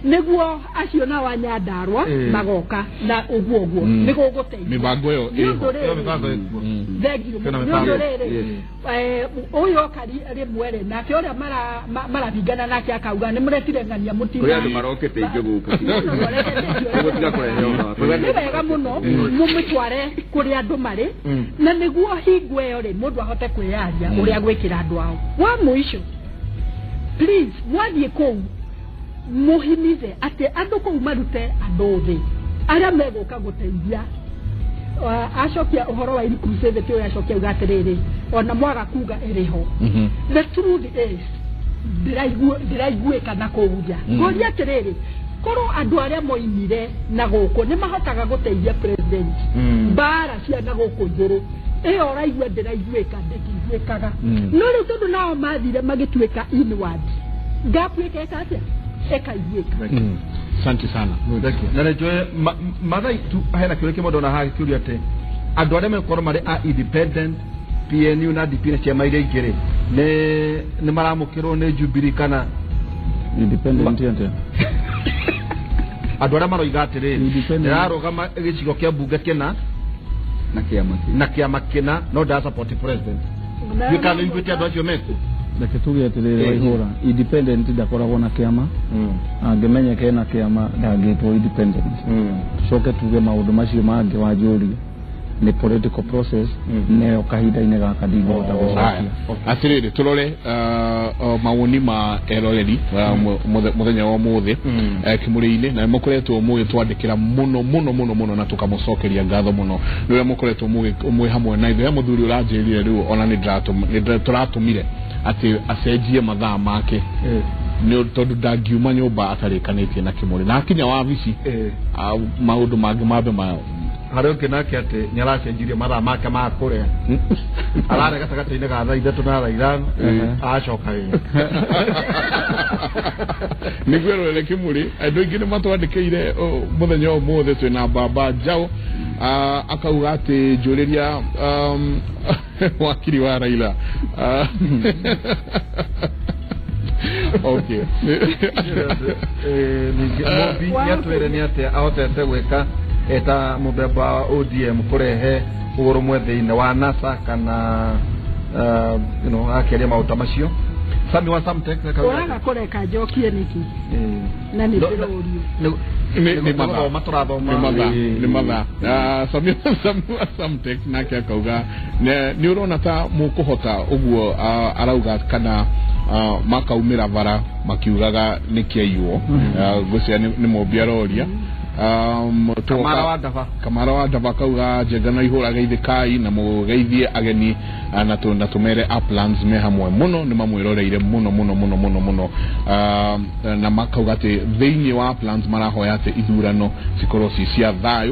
nĩguo acio nao a Nyandarũa magoka na ũguo ũguo nĩ gũgũteithia. Mĩbango ĩyo Nĩ ũndũ ĩho. Ĩyo rĩrĩ, mĩbango ĩkuo. Thank you. Kwĩna Nĩ mĩbango. ũndũ rĩrĩ, ũyũ oka rĩmwe rĩ, nake ũrĩa mararingana nake akauga nĩ mũretire ng'ania mũtina. Kũrĩ andũ marokĩte ingĩ gũkũ. Gũtiga kũrehe ũhoro. Nĩ wega mũno mũmĩtware kũrĩa andũ marĩ, na nĩguo hingo ĩyo rĩ, mũndũ ahote kwĩyaria ũrĩa gwĩkĩra andũ ao. Wa mũico, please, mwathiĩ kũu mũhimize atĩ andũ kũu marute andũ thĩ arĩa megũka gũteithia. Acokia ũhoro wa inclusivity ũyũ, acokia uga atĩrĩrĩ, ona mwaga kuga ĩrĩ ho, the truth is ndĩraiguĩka na kũu nja. Ngũria atĩrĩrĩ, korwo andũ arĩa moimire na gũkũ nĩ mahotaga gũteithia president, mbara cia na gũkũ igũrũ ĩyo ũraigua ndĩraiguĩka ndĩkĩiguĩkaga. No rĩu tondũ nao mathire magĩtuĩka inward, gap ĩgeka atĩa? Ĩkaiguĩka. Asante sana. Na nĩ njũĩ Mathai tu hena kĩũria kĩmwe ndona haha gĩkĩũria atĩ andũ arĩa megũkorwo marĩ a independent, PNU na DP na ciama iria ingĩ rĩ, nĩ maramũkĩrwo nĩ Jubilee kana? Independent atĩa? Andũ arĩa maroiga atĩrĩrĩ, Independent. ndĩrarũgama gĩcigo kĩa mbunge kĩna na kĩama kĩu na kĩama kĩna, no ndĩra support president. Ndiũĩ kana nĩ ũiguĩte andũ acio mekuo. Reke tuge atĩrĩrĩ, Waihũra, independent ndakoragwo na kĩama. Angĩmenyeka ena kĩama, ndangĩtwo independent. Tucoke tuge maũndũ macio mangĩ wanjũria nĩ political process, neyo kahinda-inĩ gaka ndingĩhota gũcokia. Atĩrĩrĩ, tũrore mawoni ma eroreri mũthenya wa ũmũthĩ Kĩmũrĩ-inĩ, na mũkoretwo mũgĩtwandĩkĩra mũno mũno mũno mũno, na tũkamũcokeria ngatho mũno nĩ ũrĩa mũkoretwo mwĩ hamwe na ithuĩ. He mũthuri ũranjĩrire rĩu ona nĩ tũratũmire atĩ acenjie mathaa make nĩ tondũ ndangiuma nyũmba atarĩkanĩtie na Kĩmũrĩ, na akinya wabici, maũndũ mangĩ mambe ma Harĩ ũngĩ nake atĩ nĩ aracenjirie mathaa make ma kũrĩa, ararĩa gatagatĩ-inĩ ga thaa 3 na thaa 5, acoka wĩra. Nĩguo erorere Kĩmũrĩ. Andũ aingĩ nĩ matwandĩkĩire mũthenya wa ũmũthĩ. Twĩna baba Njaũ, akauga atĩ njũrĩria wakiri wa Raila. Okay. Ningĩ Mũmbi nĩ atwĩre nĩ atĩa ahotete gwĩka eta mũthemba wa ODM kũrehe ũrũmwe thĩinĩ wa NASA kana akĩaria maũndũ ta macio. Sami wa Samtech akauga Ũraga kũreka njokie nĩkĩ na nĩ ndĩrorio? Nĩ mathaa. Gũthoma tũrathoma. Nĩ mathaa. Ĩĩ. Nĩ mathaa. Ah, Sami wa Samtech nake akauga nĩ ũrona ta mũkũhota ũguo, arauga kana makaumĩra bara makiugaga nĩ kĩaiywo. Ngwĩciria nĩ Mũmbi aroria. Kamara wa Ndaba. Kamara wa Ndaba kauga njenga na ihũra geithĩkai na mũgeithie ageni, na tũmere Uplands me hamwe mũno, nĩ mamwĩroreire mũno mũno mũno mũno mũno. Na makauga atĩ thĩinĩ wa Uplands marahoya atĩ ithurano cikorwo ci cia thayũ.